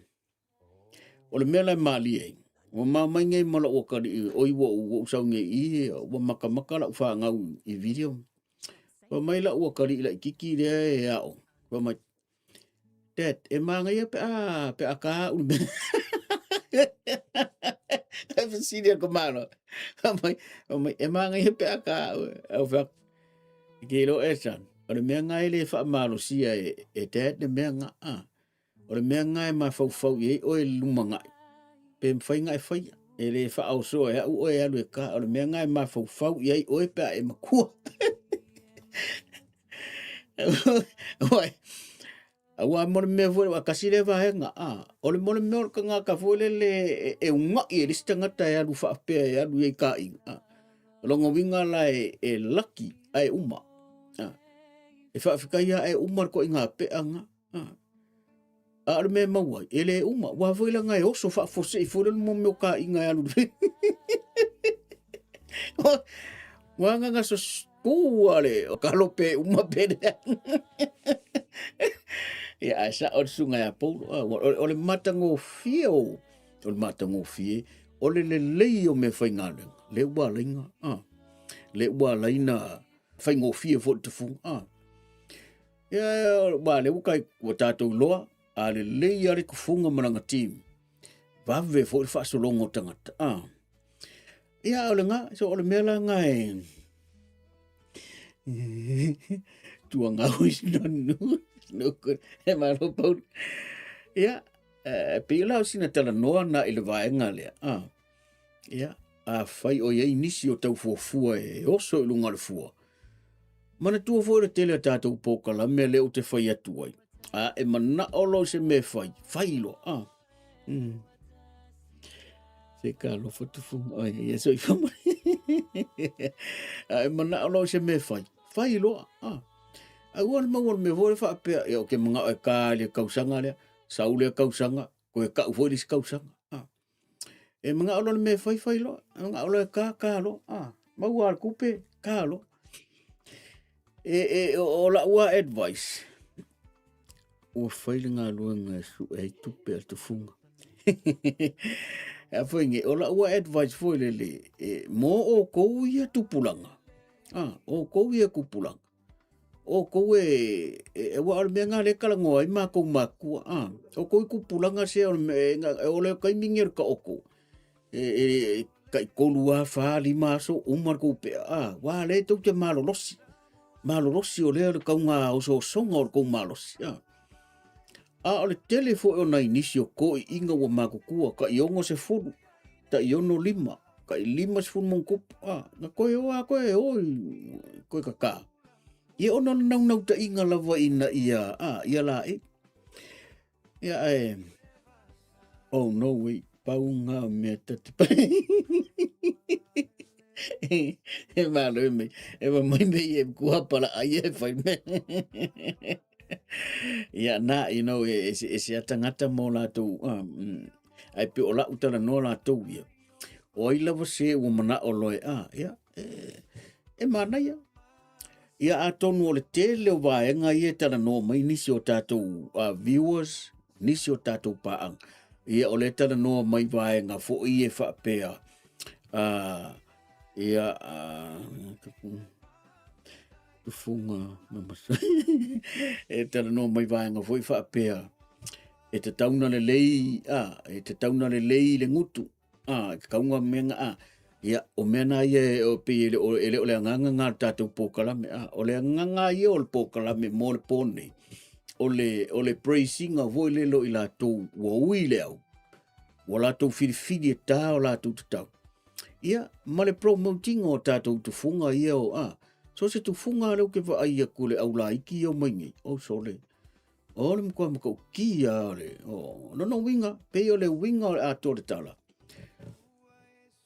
O le mea la e malie ai, ua mamai nei ma lau atalii, oi ua ou, ua ou sau nei i i, ua makamaka lau fanau i video. Fai mai lau atalii laitiiti lea e aoga, fai mai, Dad, e manaia pe a, pe a ka au le mea. E fesili a ka malo. Fai mai, fai mai, e manaia pe a ka au. Au fai atu, Ke iloa e son, o le mea nga e le faamalosia e, e dad le mea nga, a. O le mea nga e mafaufau i ai oe i le lumanai, pe mafai nga e faia. E le faaosoa e au oe e alu e ka, o le mea nga e mafaufau i ai oe pe a e makua. Ua, Aua mo le mea foi, ua kasi lea vaega, a, o le mo le mea o le tagata foi lele e, e ugaʻi e le isi tagata e alu faapea e alu i ai kāiga, a. O lona uiga la e, e laki ae uma, a. E faafetai lava ae uma le koiga pe'a na, a. A o le mea e maua ai, e le uma, aua foi leaga e oso faafuasei foi lele mo mea o kāiga e alu i le Ua agaga Pua le o ka lope uma pe lea. Ia, ae sao le susuga ia Paulo. Ah, o le matagofie o, o le matagofie, o le lelei o mea faigaluega. Le ua alaina, ah, le ua alaina faigofie foi le tufuga. Ah. Ia, ua le ua kai, ua tātou loa, a lelei a le tufuga ma lana team. Vave foi le faasologa o tagata. Ah. Ia, o le ngā, so o le mea la ngā e... Tuangau is not new, no good. E malo Paul. Ia, e pei la o sina talanoa na i le vaega lea. Ah. Ia, a fai o iai nisi o tau fuafua e oso i luga o le fua. Manatua foi le tele o tātou pōkalame lea ou te fai atu ai. A e manao loa i se mea e fai, fai loa. Ah. Mm. Se ka alofa tufunga. Oi, ia soifua mai. A e manao loa i se mea e fai, fai loa. Ah. Ae ua le maua o le mea foi lea faapea, ia ou te manao e ka i le tausaga lea, sau lea tausaga, toe tau foi le isi tausaga. A. E manao loa le mea e fai, fai loa. E manao loa e ka, ka loa. A. Maua lava le tupe, ka loa. E, e, o, o lau lava advice, ua fai le galuega e sue ai tupe a le tufuga. A foi nge, o lau lava advice foi lele, e, mo outou ia tupulaga, a, outou ia tupulaga, outou e, e, aua o le mea lena lea e talanoa ai matou matua, a, outou i tupulaga se o le mea, e, o le taimi lenei o le taoto, e, e, e tai tolu lava, fa, lima aso, uma le tou pea, a, aua lea tou te malolosi, malolosi o lea o le tauga osoosoga o le tou malosi, a. A o le tele foi o nai nisi o toeaiina ua matutua, tai 60, tai 65, tai 50 ma ona tupu, a, na toe o lava toe o i toe kaka. Ia ona o le naunautaiga lava ina ia, a, ia laei. Ia ae, oh no way, pau ngā mea ta te pai. E malo e mei, e wa mai mei e kua pala ai e whai me. Ia na, you know, e, e, e se atangata mō lātou, ai pe o lau tala noa lātou ia. O ai lava se ua manao loe, ah, ia, e, e manaia. Ia atonu o le tele o vaega ia e talanoa mai nisi o tātou viewers, nisi o tātou pāanga. Ia o le talanoa mai vaega foi e faapea, ia, tufunga e talanoa mai vaega foi faapea, e tatau na lelei, e tatau na lelei le gutu. A, e tatau ngā mea nga, a, ia, o mea nā ia e, o, pei e le o, e le o le agaga ngā o le tātou pōkalame, a, o le agaga ia o le pōkalame mō le pō nei, o le, o le praising-a foi lele o i latou ua ui le au, ua latou filifili e tā o latou tatau. Ia, ma le promoting o tātou tufunga ia o, a, so se tufunga lea ou te vaai atu le au laiti ia o mai nei, oh sole, O le matua matautia o le, o, lona uiga, pei o le uiga o le atoa o le tala.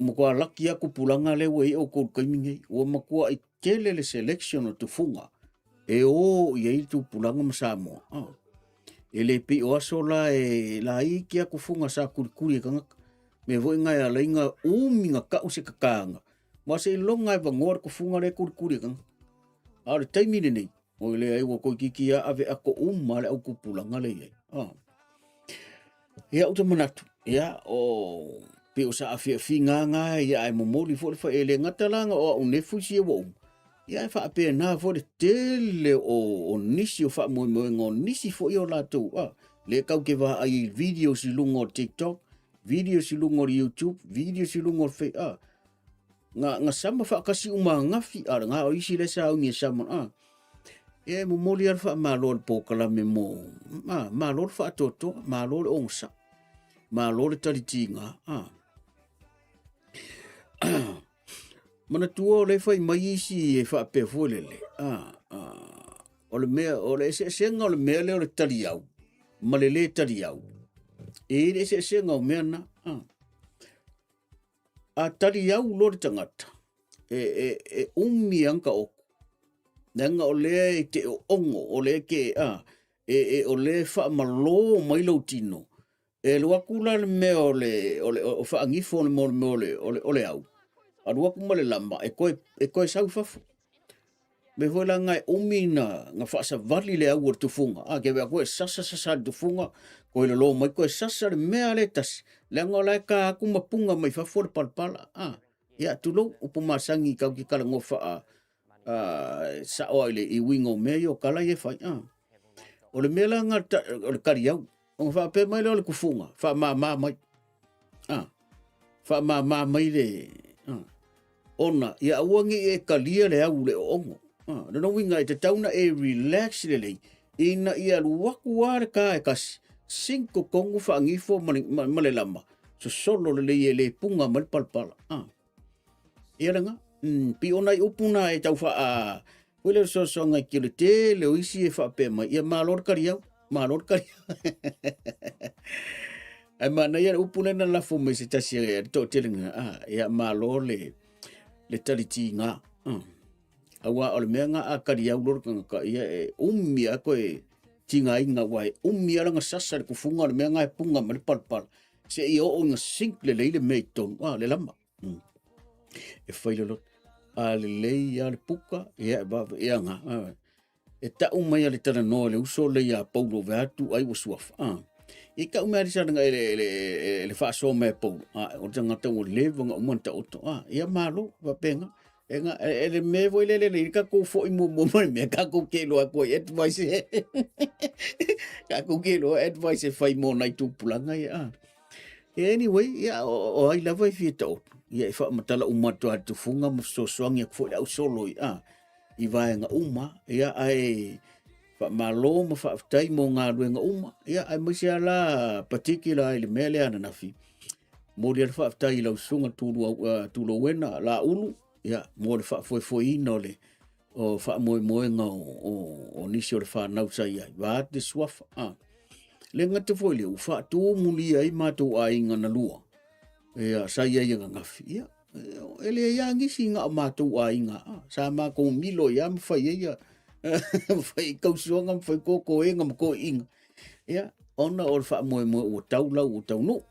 Matua laki aku pulanga lea ua i ai outou i le taimi nei. Ua matua i tele le selection o tufuga e o i ai le tupulaga ma Samoa. Oh. E le pei o aso la e laiti lava tufuga sa kulikuli e tagata. Mea foi na e ala ai na umi na tau se kakaga. Ma seiloga e vagoa le tufuga lea e kulikuli e tagata. A o le taimi lenei, Oi leai ua toeitiiti lava ave ato uma le au tupulaga lea i ai. Ah. Ia ou te manatu, ia o pei o saafiafiga nga ia ae momoli foi le fa e le gata la o au nefu isi ia ua uma. Ia e faapena foi le tele o, o nisi o faamoemoega o nisi foi o latou ah, le tau ke vaai i videos i luga o TikTok, videos i luga o le YouTube, videos i luga o le Face, ah, Nga, nga sama faakasi uma angafi, a o nga o isi le sauni e sama, a. Ia e momoli a le faamalo a le polokalame mo, a, malo le faatoatoa, malo le ogosa, malo le talitiga, a. Manatua o le fai mai isi e faapea foi lele, a, a, o le mea, o le eseesega o le mea lea o le taliau ma le lē taliau. E i ai le eseesega o mea na, a. A taliau loa le tagata, e, e, e umi ana ka oku. Leaga o lea e te oogo, o lea ke, a, e, e, o lea e faamalō mai lou tino. E alu atu la le mea o le, o le, o faagifo le mo le mea o le, o le, o le au. Alu atu ma le lama e toe, e toe sau i fafo. Mea foi la nga e umi na, na faasavali le au o le tufuga. A, ke wea koe sasa sasa le tufuga, koe lolo mai koe sasa le mea le tasi. Leaga o la e ka aku ma punga mai fafo le palapala. A, ia tulou, upu masangi kau ki kala ngofa a, a, sao ai le i uiga o mea ia o kala ia e fai. A, o le mea la nga o le kali au. Ona faapea mai lea o le tufuga, faamama mai. A, faamama mai le, a, ona ia aua ne i e talia le au i le oogo. A, lona uiga e tatau ona e relax lelei ina ia alu atu lava le ka e tasi, sink totonu faagifo ma le, ma, ma le lama, sosolo lelei e le punga mai le palapala. A, ia lena, pei o nai upu na e tau faa, foi lea o le soasoaga i le tele o isi e faapea mai, ia malo le kaliau, malo le kaliau. Ae manaia le upu lea na lafo mai se tasi e le toatele na, ah, ia malo le, le talitiga. Auā o le mea nga a kali au loa le tagata, ia e umi a koe tigaina ua e umi a lana sasa le kufuga o le mea nga e puga ma le palapala se i oo ina sink lelei le mea i totonu, a le lama. E fai loloto. A lelei a le puka, ia e vave, ia nga. E tau mai a le talanoa le uso le ia Paulo ve atu ai ua suafa. A. I tau mai a le salaga e le faasoa mai a Paulo. A, o le tagata ua leva na uma na taoto. A, ia malo, faapena. E nga, e le mea foi lele le tatou foi muamua mai mea tatou te iloa atu ai advice e tatou te iloa advice e fai mo nai tupulaga ia. A. Anyway, ia, o ai lava e fia taoto, ia e faamatala uma atu lava i le tufuga ma fesoasoani atu foi le au solo i, a, i vaega uma, ia, ae faamalo ma faafetai mo galuega uma, ia, aemaise lava la particular i le mea lea ananafi, momoli le faafetai i lau susuga Tulouena Laulu, ia, mo le faafoefoeina o le o faamoemoega o nisi o le fanau sa i ai, vaeatu le suafa. A. Le gata foi lea, ua faatumulia ai matou aiga na lua, ia, sa i ai ananafi. Ia, e leai lava nisi na o matou aiga, a, sa matou milo ai lava ma fai ai ia, ma fai ai tausuaga ma fai totoega ma toeaiina. Ia, ona o le faamoemoe ua tau lau ua taunuu.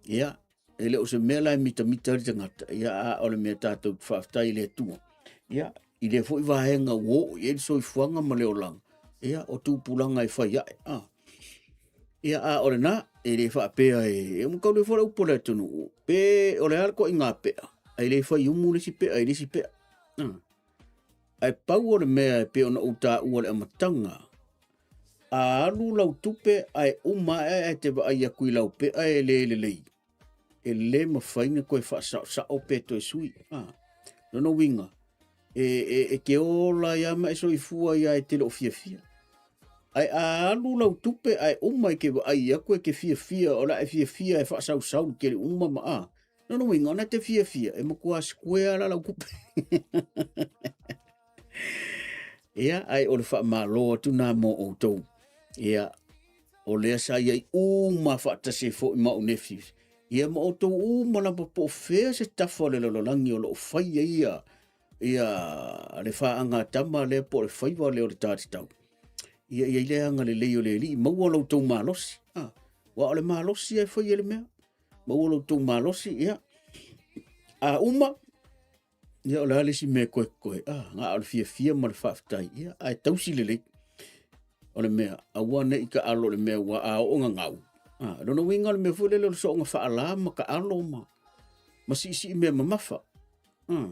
Ia, e le o se mea la e mitamita ai le tagata, ia, a o le mea tatou te faafetai i le Atua. Ia, i lea foi vaega ua oo i ai le soifuaga ma le olaga, ia, o tupulaga e fai ae. A. Ia, a o lena, e le faapea e, e tau le foi le upu a le atunuu, pe o le a le toaiga pea, ae le fai umu le isi pea i le isi pea. A. Ae pau o le mea e pei ona ou taua i le amataga, A alu lau tupe ae uma ae ae te vaai atu i lau pea e le lelei, e le mafai ona toe faasaosao pe toe sui. A, lona uiga, e, e, e te ola ai lava ma e soifua ai lava e te le o fiafia. Ae a alu lau tupe ae uma e te vaai atu e te fiafia, o le a e fiafia e faasausau le tele uma ma a. Lona uiga, ona e te fiafia, e matua square la lau tupe. Ia, ae o le faamalo atu nā mō outou. Ia, o lea sa i ai uma faatasi ai foi ma au nephews. Ia, ma outou uma lava po o fea se tafa o le lalolagi o lo o fai ai ia, ia le faaagatama lea po o le faiva lea o le ta tatau. Ia, i ai le agalelei o le Alii, maua lo outou malosi. Ah, aua o le malosi e fai e le mea. Maua lo outou malosi, ia. A uma, Ia, o le a le isi mea e koekoe? Ah, na o le fiafia ma le faafetai. Ia, ae tausi lelei. O le mea, aua ne i taalo i le mea ua a oo gagau. Ah, lona uiga o le mea foi lele o le soonga faala ma taalo ma, ma siisii mea mamafa. Ah,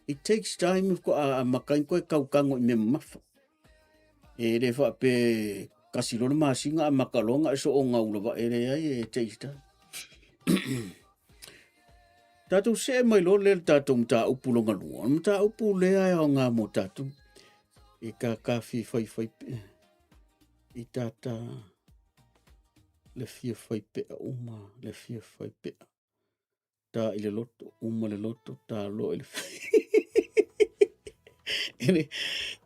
it takes time faatoa amata ai koe tautago i mea mamafa. E le faape kasi loa le masina amata loa ona e soonga ula e leai e takes time. Tatou see mai loa lea i le tatou mataupu lona lua. O le mataupu lea e aoga mo tatou i tātā fia faifai pea, i tātā le fia fai pea uma, le fia fai pea. Tā i le loto, uma le loto, tā loa i le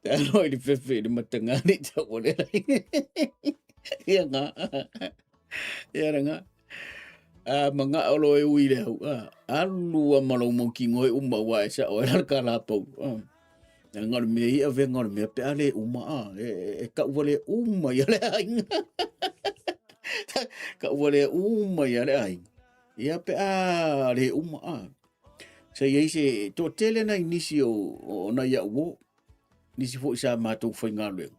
tā loa i le fefe i le matanga ni tau o le Ia ngā. Ia ngā. A mangao loa e ui le au, a, alu a ma lou mau kino e uma ua e sao ai la ka la pau. A, nga o le mea ia venga o le mea pe a le uma, a, e, e kau wale uma ia le aiga. Kau wale uma ia le aiga. Ia pe a le uma, a. Sa i ai se, toatele nai nisi o, o nai au o, nisi foi sa matou faigaluega,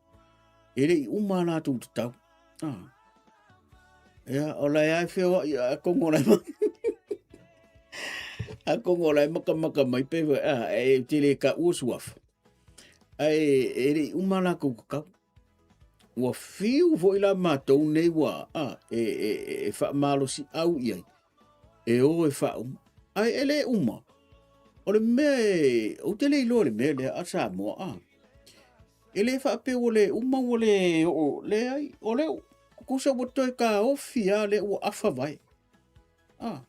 e le i uma a latou tatau. Ah. Ia, o la e ai wheoai, a kongo lai ma... a kongo lai makamaka mai pe, a, e te le ka ua suafa. Ai, e le i uma la kou kakau. Ua fiu foi la matou nei ua, a, e, e, e whaamalosi au i ai. E o e whauma. Ai, e le uma. O le mea e, ou te le iloa le mea lea a Samoa, a. E le faapea ua le uma ua le oo, leai, o lea tusa ua toe taofi lava lea ua afa vae. Ah.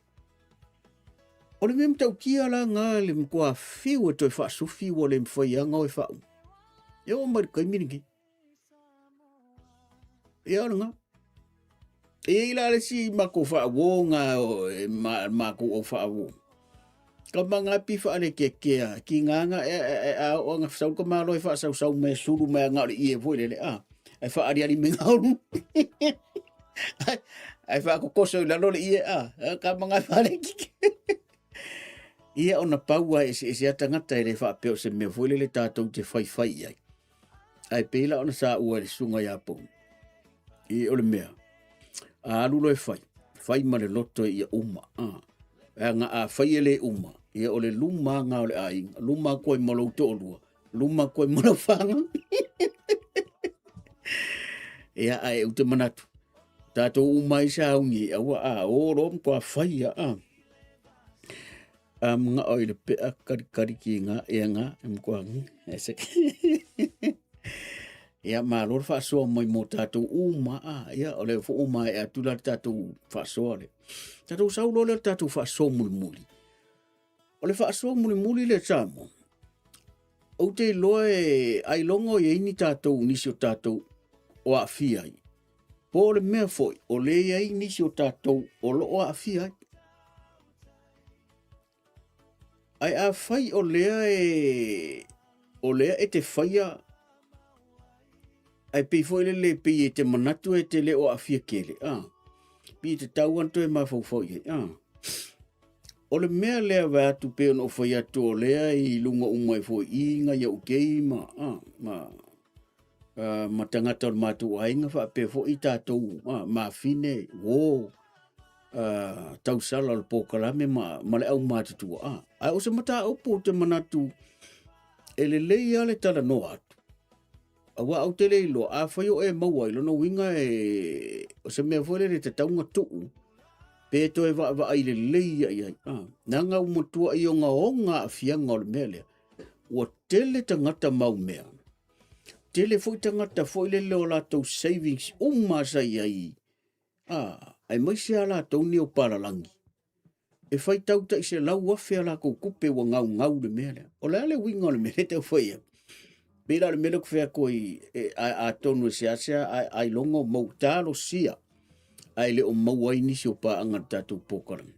O le mea matautia la ngā le matua fiu e toe faasufi ua le mawhai anga o e whauma. E oo mai le taimi lenei. Ia o le ngā. E i la le si makou whaawō ngā o, e ma, makou au whaawō. Ka manga pi whaalekekea, ki ngā ngā e, e, e, a o ngā whasau ka malo e whasausau me suru me ngā ore ie foi lele, a, e whaariari me ngā uru. Ai, ai whakokoso i lalo le ie, a, ka manga whaalekeke. Ia ona paua e se, e se atangata e le whaapeo se mea foi lele tātou te whaiwhai i ai. Ai pei la ona sa ua le sunga i a pou. I o le mea, a alu loa e fai, fai ma le loto e ia uma. A, e aga a fai e le uma, ia o le luma nga o le aiga, luma koe ma lou toalua, luma koe ma lau whanga. Ia, ai, u te manatu, tātou uma i sa ungi, aua a, o ro mkoa whai a, a. A mga o i le pea kari kari ki ngā e ngā, e mkoa ngi, e se. Ia, malo le faasoa mai mo tātou uma, a, ia, o le fo uma e atu la le tātou faasoa le. Tātou saulo le tātou faasoa mulimuli. O le faasoa mulimuli le Samoa. Ou te iloa e ailoga o i ai ni tātou nisi o tātou o aafia ai. Po o le mea foi, o le i ai nisi o tātou o lo o aafia ai. Ai a whai o lea e o lea e te whaia ai pei foi le le pei e te manatu e te le o aafia kele. Ah. Pi te tau anto e mafaufau i ai. Ah. O le mea lea vae atu pei ona ou fai atu o lea i luga uma ai foi i nga ia ukei ma, ah, ma, uh, ma tagata o le matou aiga faapea foi tatou ah, mafine, uo, uh, tausala o le polokalame ma, ma le aumatutua. Ah, ae o se mataupu ou te manatu e lelei lava le talanoa atu. Aua ou te le iloa, afai o e maua ai, lona uiga e, o se mea foi lele e tatau ona tuu, pe toe vaavaai lelei ia i ai. Ah, leaga ua matuai ogaoga aafiaga o le mea lea. Ua tele tagata mau mea. Tele foi tagata foi lele o latou savings uma sa i ai. Ah, aemaise a latou nei o palalagi. E faitau tai 100,000 a lakou tupe ua gaugau le mea lea. O le a le uiga o le mea lea tau fai atu? Pei la o le mea lea ou te fai atu ai, e, a, atonu e seasea a, ailoga o mau talosia ae le o maua ai nisi o paaga i le tatou polokalame.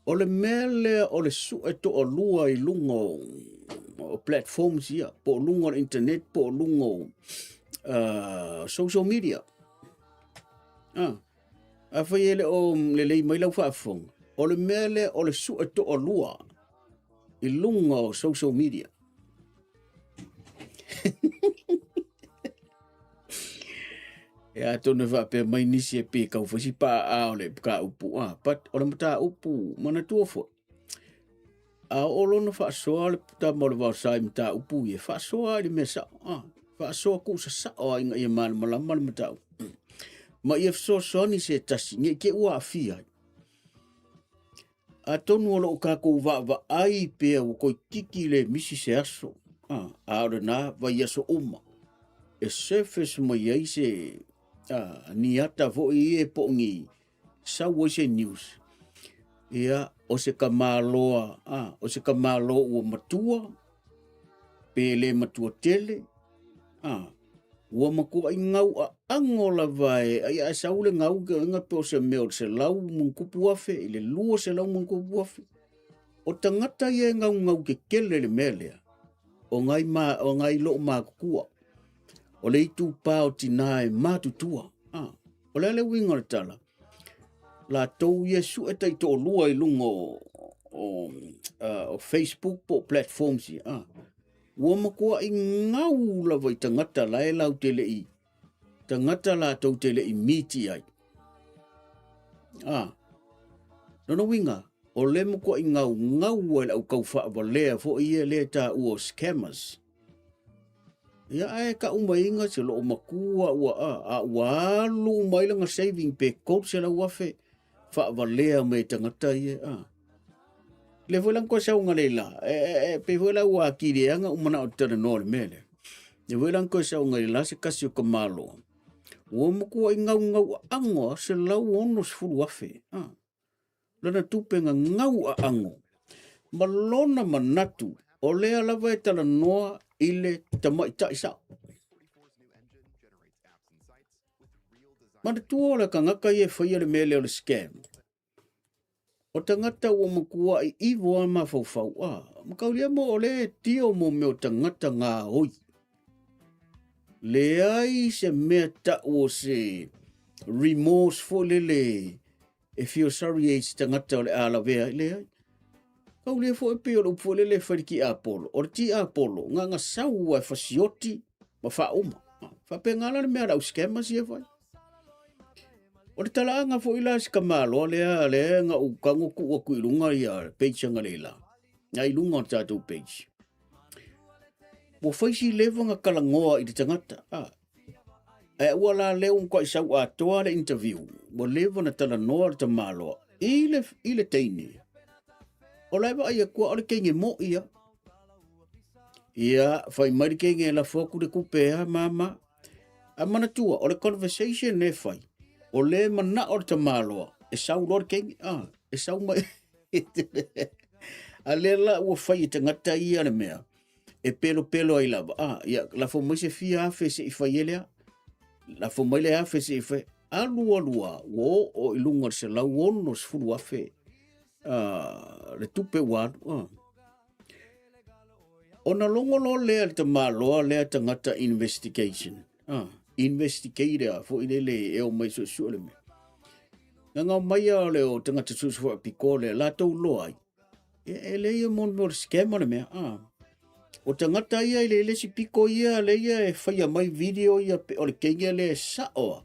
O le mea lea o le sue toalua i luga o, o platforms ia, po o luga o le internet, po o luga o social media. Ah. Afai e le o lelei mai lau faafofoga, o le mea lea o le sue toalua i luga o social media. E atonu e faapea mai nisi e pei kau fai si paa o le mataupu, ah, but o le mataupu manatua foi. A oo lona faasoa le tama o le vaosa i mataupu ia, faasoa i le mea sao, ah, faasoa kuusasao ina ia malamalama le mataupu. Ma ia fesoasoani se tasi, ne i te i ua aafia ai. Atonu o loo tatou vaavaai pea ua toeitiiti le misi se aso, ah, a o lena vaiaso uma e surface mai ai se ah, ni ata foi ia po o ni sau ai se news ia o se tamaloa ah, o se tamalo ua matua pe le matua tele ah, ua matuai gau aago lava e ai ae sau le gau ke inga pe o se mea o le 100,000 i le 200,000. O tagata ia e gaugau kekele le mea lea, o ngai ma, o ngai loo matutua, o le itupa o tina e matutua. Ah, o le a le uiga o le tala? Latou ia e sue taitoalua i luga o, o, o Facebook po o platforms ia. Ah, ua matuai gau lava i tagata la e lau te le i tagata latou te le i miti ai. Ah, lona uiga, o le matuai gau gau ai le au kau faavalea foi ia lea e taua o scammers. Ia ae kau mai inga se loo matua ua a, a ua alu mai lana saving pe 300,000 faavalea mai e tagata ia. A. Le foi la koe sauga le la, e, e, e, pe foi la ua atili e anga umana o te talanoa le mea lea. Le foi la koe sauga le la se kasi o ka malo. Ua matua i ngau ngau aango a 160,000. A. Lana tupe nga ngau aango. Ma lona manatu, o lea lava e talanoa i le tamaitai sao. Manatua o le kangaka ia e faia le mea lea o le scam. O tagata ua matuaʻi ivo a mafaufau, a makaulia mo o le tio mo mea o tagata gaoi. Leai se mea taʻu o se remorse foi lele e feel sorry ai se tagata o le a lavea ai, leai. Kaulia foi pei o le upu foi lele e fai le tiapolo. O le tiapolo, nganga sau e fasioti ma faauma. Faapena la le mea a le au scammers ia fai. O le talaaga foi la si tamaloa lea, lea na ou tago tuu atu i luga ia page anga leila. Na i luga o le tatou page. Ua fai si leva na talanoa i le tagata. Ah. Ae ua la lea ua matuai sau atoa le interview. Ua leva na talanoa le tamaloa i le, i le teine. O la e vaai atu o le teine mo'i ia. Ia, fai mai le teine e lafo atu le tupe a mama. A manatua, o le conversation e fai, o le manao le tamaloa, e sau loa le teine, ah, e sau mai. A lea la ua fai e tagata ia le mea, e pelopelo ai lava, ah, ia, lafo mai se fia afe se i fai e lea, lafo mai le afe se i fai, alu alu a, ua oo i luga o le 160,000 ah, le tupe ua alu. Ah. Ona logo loa lea le tamaloa lea tagata investigation. Ah, investigator foi lele e o mai suesue le mea. Ngangao mai a le o tagata suesue faapitoa lea, latou loa ai. E, e le ia mo le scam o le mea. Ah. O tagata ia i le le si piko ia le ia e whaia mai video ia pe o le keinga le sao a.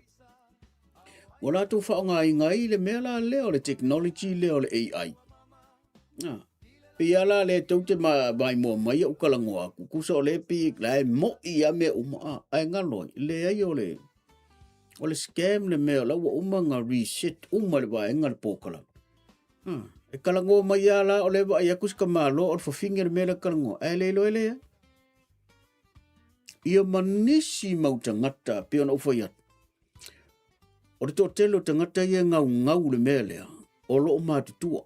Ua latou faaaogaina ai le mea la lea o le technology lea o le AI. Ah. Pei a la lea tou te ma maimoa mai au talanoa atu, tusa o lea pei la e mo'i a mea uma, ah, ae galo ai, leai o le o le scam le mea o la ua uma na reset uma le vaega le polokalame. Ah, e talanoa mai a la o lea vaai atu si tamaloa o le fafine le mea lea talanoa, ae le iloa e leai. Ia ma nisi mau tagata pei ona ou fai atu, o le toatele o tagata ia e gaugau le mea lea, o lo o matutua.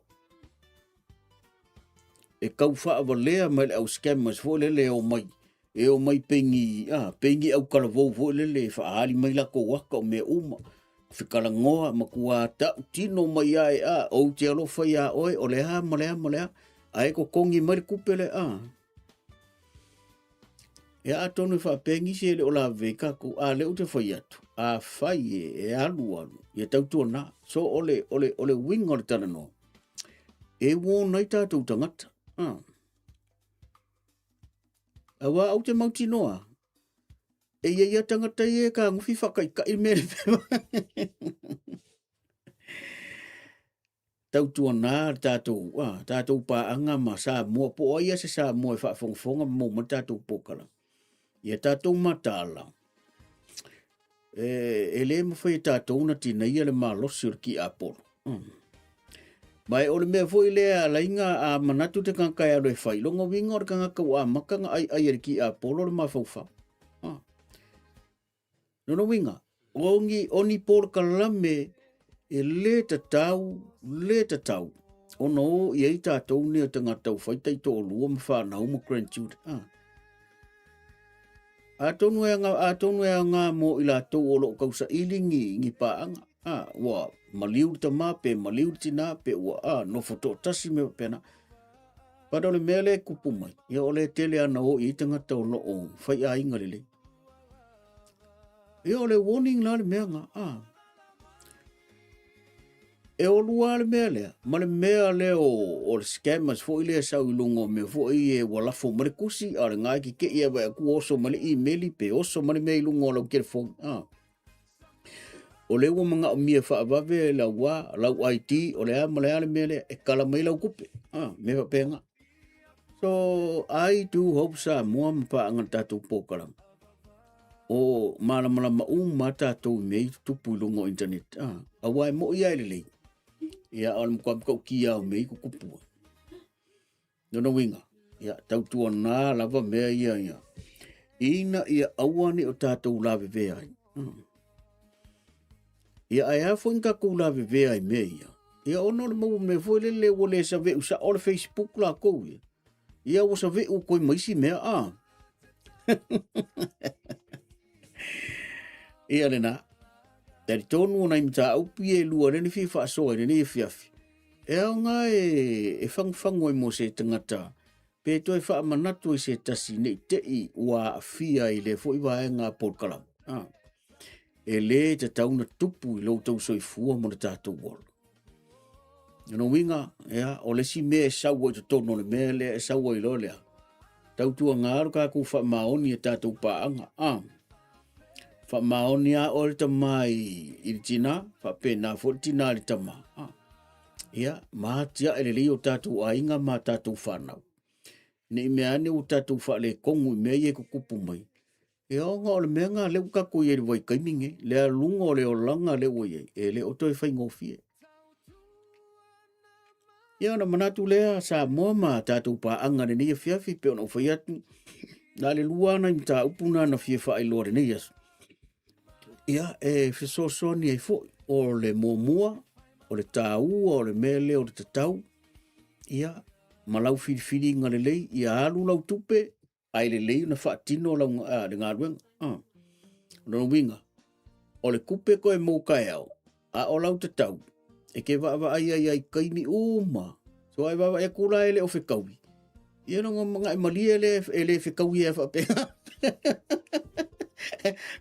E tau faavalea mai le au scammers foi lele e omai, e omai pei ni, ah, pei ni autalavou foi lele e faaali mai latou ata o mea uma, fetalanoa, matua tautino mai lava e, ah, ou te alofa iā oe, o le a ma le a ma le a, ae totogi mai le tupe lea, ah. Ia atonu e faapea nisi e le o lavevei tatou, a lea ou te fai atu, afai e, e alu alu, ia tautuana. So o le, o le, o le uiga o le talanoa, e warn ai tatou tagata. Ah. Aua ou te mautinoa, e ia ia tagata ia e kagufi whakaikai me le Tautuana le tatou, ah, tatou paaga ma Samoa, po o ai lava se Samoa e faafogafoga ma maua mai le tatou polokalame. Ia tatou mataala, e, e le mafai e tatou ona tinaia le malosi o le tiapolo. Mm. Ma e o le mea foi lea a lainga a manatu te tagata e alu e fai, lona uiga o le tagata ua amata ona aiai e le tiapolo le mafaufau. Ah. Lona uiga, o ni, o ni polokalame e lē tatau, lē tatau ona o i ai tatou nei o tagata ua fai taitoalua ma fanau ma grandchildren. Ah. Atonu e anga, atonu e aoga mo i latou o lo o tausaili ni, ni paaga. Ah, ua maliu le tama pe maliu le tinā pe ua ah, nofo toatasi me faapena. But o le mea lea e kupu mai, ia o le tele ana o i ai tagata o lo o fai aiga lelei. Ia o le warning la le mea nga. Ah. E olua le mea lea, ma le mea lea o, o le scammers foi lea sau i luga o mea foi e ua lafo mai le kusi, a o le nga e kekei e vaai atu ua oso mai le email pe oso mai le mea i luga o lau telefoni. Ah. O lea ua manaomia faavave lau a, lau ID, o le a ma le a le mea lea, e kala mai lau tupe. Ah, mea faapena. So, I do hope Samoa ma paaga le tatou polokalame. O malamalama uma tatou i mea i tutupu i luga o internet. Ah, aua e mo'i lava e lelei. Ia, o le matua matautia o mea i tutupu. Lona uiga, ia, tautuana lava mea ia, ia, ina ia aua ne i o tatou lavevea ai. Ia, ae a foi ni tatou lavevea i mea ia? Ia, ona o le maua mea foi lele ua le save'u sa'o le Facebook lakou ia. Ia, ua save'u atu ai ma isi mea, a. Ia lena. Talitonu o nai mataupu ia e lua lea na fia faasoa i lenei afiafi. E aoga e, e fagufagu ai mo se tagata pe toe faamanatu i se tasi ne i te i ua aafia i lea foi vaega polokalame. Ah. E lē tatau ona tupu i lo outou soifua ma lo tatou ola. O lona uiga, ia, o le isi mea e sau ai i totonu o le mea lea e sau ai loa lea, tautuaga lo tatou faamaoni i a tatou paaga. Ah, faamaoni lava oe le tama i, i le tinā, faapena foi le tinā i le tama. Ah, ia, ma atiae lelei o tatou aiga ma tatou fanau. Ne i mea ane ua tatou faaletonu i mea ia e tutupu mai, Ia ona o le mea lena lea ua tatou i ai i le vaitaimi lenei, le aluga o le olaga lea ua i ai, e le o toe faigofie. Ia ona manatu lea Samoa ma tatou paaga lenei afiafi pei ona ou fai atu, na o le lua lava nai mataupu na na fia faailoa lenei aso. Ia e fesoasoani ai foi, o le muamua, o le taua o le mea lea o le tatau, ia ma lau filifiliga lelei, ia alu lau tupe, ae lelei ona faatino lau, a, le galuega. A. O lona uiga, o le tupe koe mou taeao, a o lau tatau, e te vaavaai ai ai taimi uma. So ai vaavaai atu la e le o fetaui, ia lona magae malie lea e le fetaui ai faapena.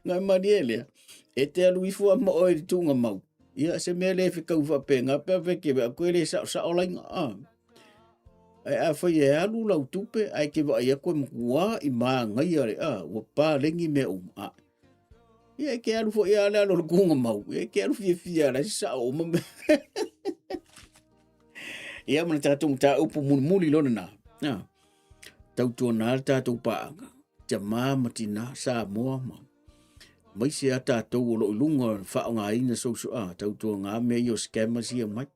Gae malie lea, e te alu ifo a ma oe i le tuugamau, ia se mea le fetaui faapena pe a fai te vea koe le saosao laina. A. Ae afai e alu lau tupe ae te vaai atu e matua i manaia le a ua paleni mea uma a ia e te alu foi a le alu o le kuga mau ia e te alu fiafia la se sao uma mea ia ma le tatou mataupu mulimuli lona na a tautuana le tatou paaga tamā ma tinā Samoa ma maise a tatou o lo o i luga o le faaaogaina social a tautuana mea ia o scammers ia mai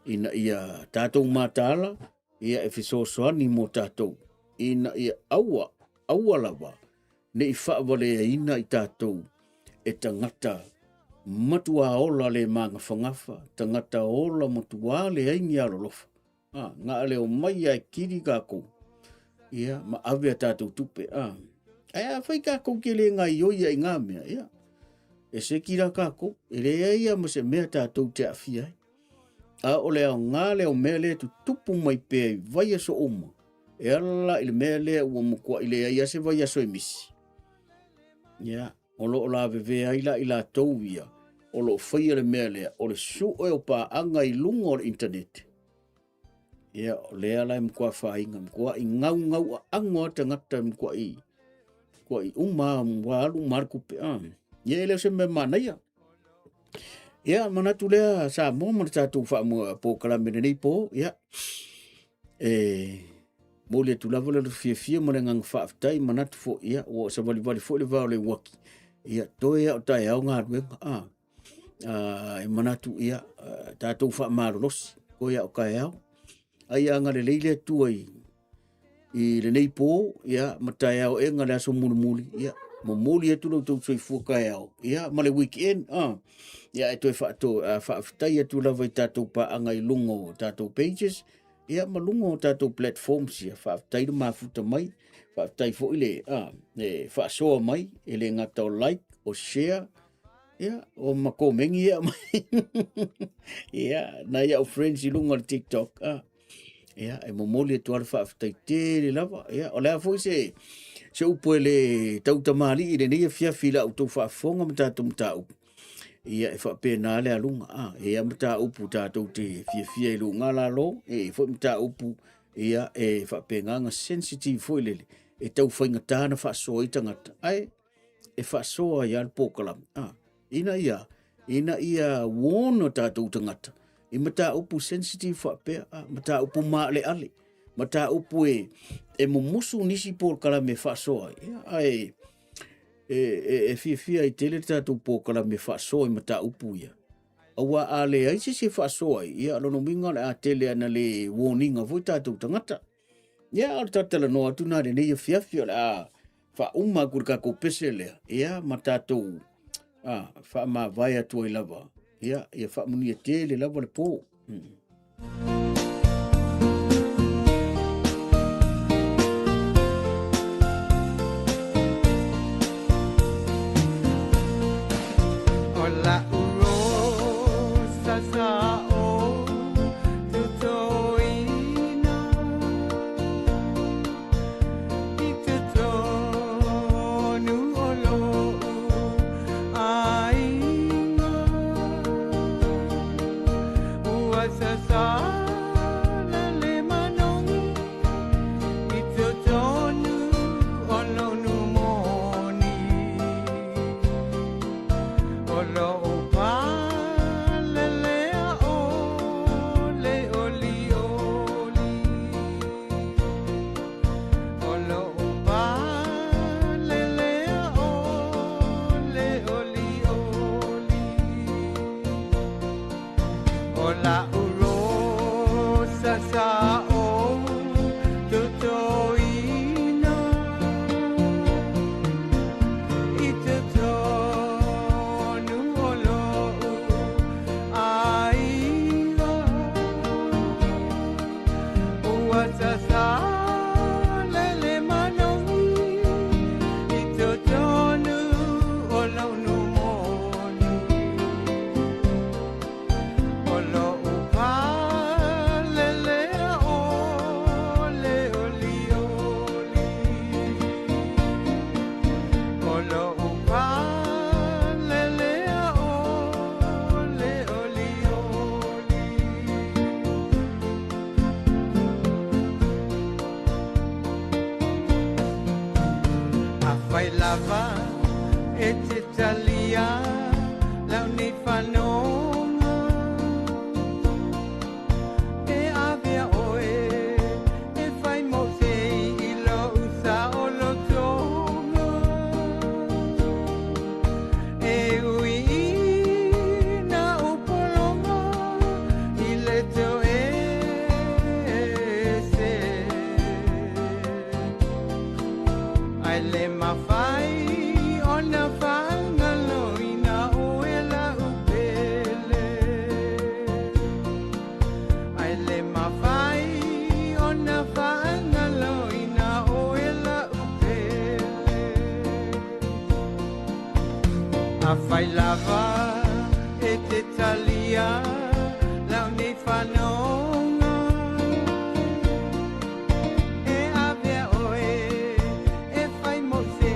ina ia tatou mataala ia e fesoasoani mo tatou ina ia aua, aua lava ne i faavaleaina i tatou e tagata matuā ola le magafagafa, tagata ola matuā leai ni alolofa. A, na o le omai lava e kili tatou, ia, ma ave a tatou tupe. A, ae afai tatou te le gaoioi ai i ngā mea, ia, e seki la tatou, e leai lava ma se mea tatou te aafia ai. A o le aoga lea o mea lea e tutupu mai pea i vaiaso uma, e ala la i le mea lea ua matuai leai lava se vaiaso e misi. Ia, o lo o lavevea ai la i latou ia o lo o faia le mea lea, o le sue o paaga i luga o le internet. Ia, o lea la e matua afaina, matuai gaugau aano lava tagata, matuai, matuai uma lava, ua alu uma lava le tupe. Ah. Ia, e le o se mea manaia. Ia, manatu lea Samoa ma le tatou faamua polokalame lenei po, ia, e momoli atu lava le fiafia ma le agaga faafetai, manatu foi, ia, ua savalivali foi le va o le uaki, ia, toe lava o taeao galuega, ah. E manatu, ia, tatou faamalolosi, toe lava o taeao. Ai ia agalelei le Atua i, i lenei po, ia, ma taeao ega le aso mulimuli, ia, momoli atu lo outou soifua taeao, ia, ma le weekend, ah. Ia, e toe faato, faafetai atu lava i tatou paaga i luga o tatou pages, ia, ma luga o tatou platforms, ia, faafetai le mafuta mai, faafetai foi le, ah, le faasoa mai, e le gata o like, o share, ia, o ma komeni ia mai. Ia, nai au friends i luga o le TikTok, ah. Ia, e momoli atu lava le faafetai tele lava. Ia, o le a foi se, se upu e le tautamalii i lenei afiafi i la outou faafofoga ma tatou mataupu. Ia, e faapena le aluga. Ah, e ia mataupu tatou te fiafia i luga lalo, e foi mataupu, ia, e faapena na sensitive foi lele, e tau faigata na faasoa ai tagata. Ae, e faasoa ai lava le polokalame, ah, ina ia, ina ia warn o tatou tagata i mataupu sensitive faapea, ah, mataupu maaleale, mataupu e, e mumusu nisi polokalame e faasoa ai. Ia, ae e, e, e fiafia ai tele le tatou polokalame e faasoa i mataupu ia. Aua a leai se isi e faasoa ai, ia, lona uiga o le a tele ana le warning-a foi tatou tagata. Ia, o le talatalanoa atu na lenei afiafi o le a faauma atu le tatou pese lea, ia, ma tatou a, faamavae atu ai lava, ia, ia faamanuia tele lava le po. O la'u rosa sa o. Afai lava e te talia lau nei fanoga, e avea oe e fai mo se i lou saolotoga. E ui ina ou pologa i le toese, ae le mafai ona faagaloina oe lau pele. Ae le mafai ona faagaloina oe lau pele. Afai lava e te talia lau nei fanoga, e avea oe e fai mo se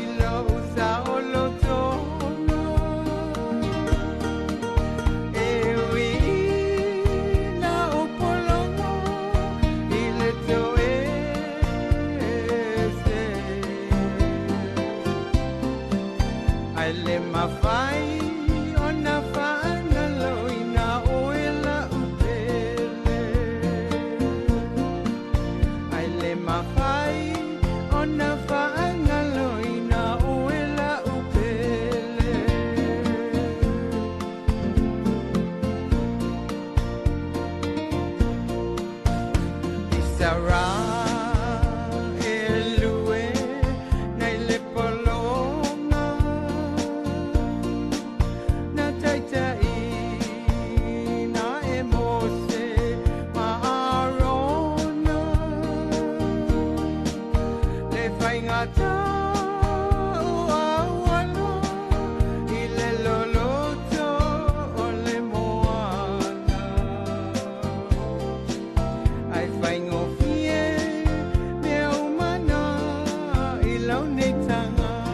i lou saolotoga. E ui ina ou pologa i le toese, ae le mafai ona faagaloina oe lau pele. Ae le mafai ona faagaloina oe lau pele. I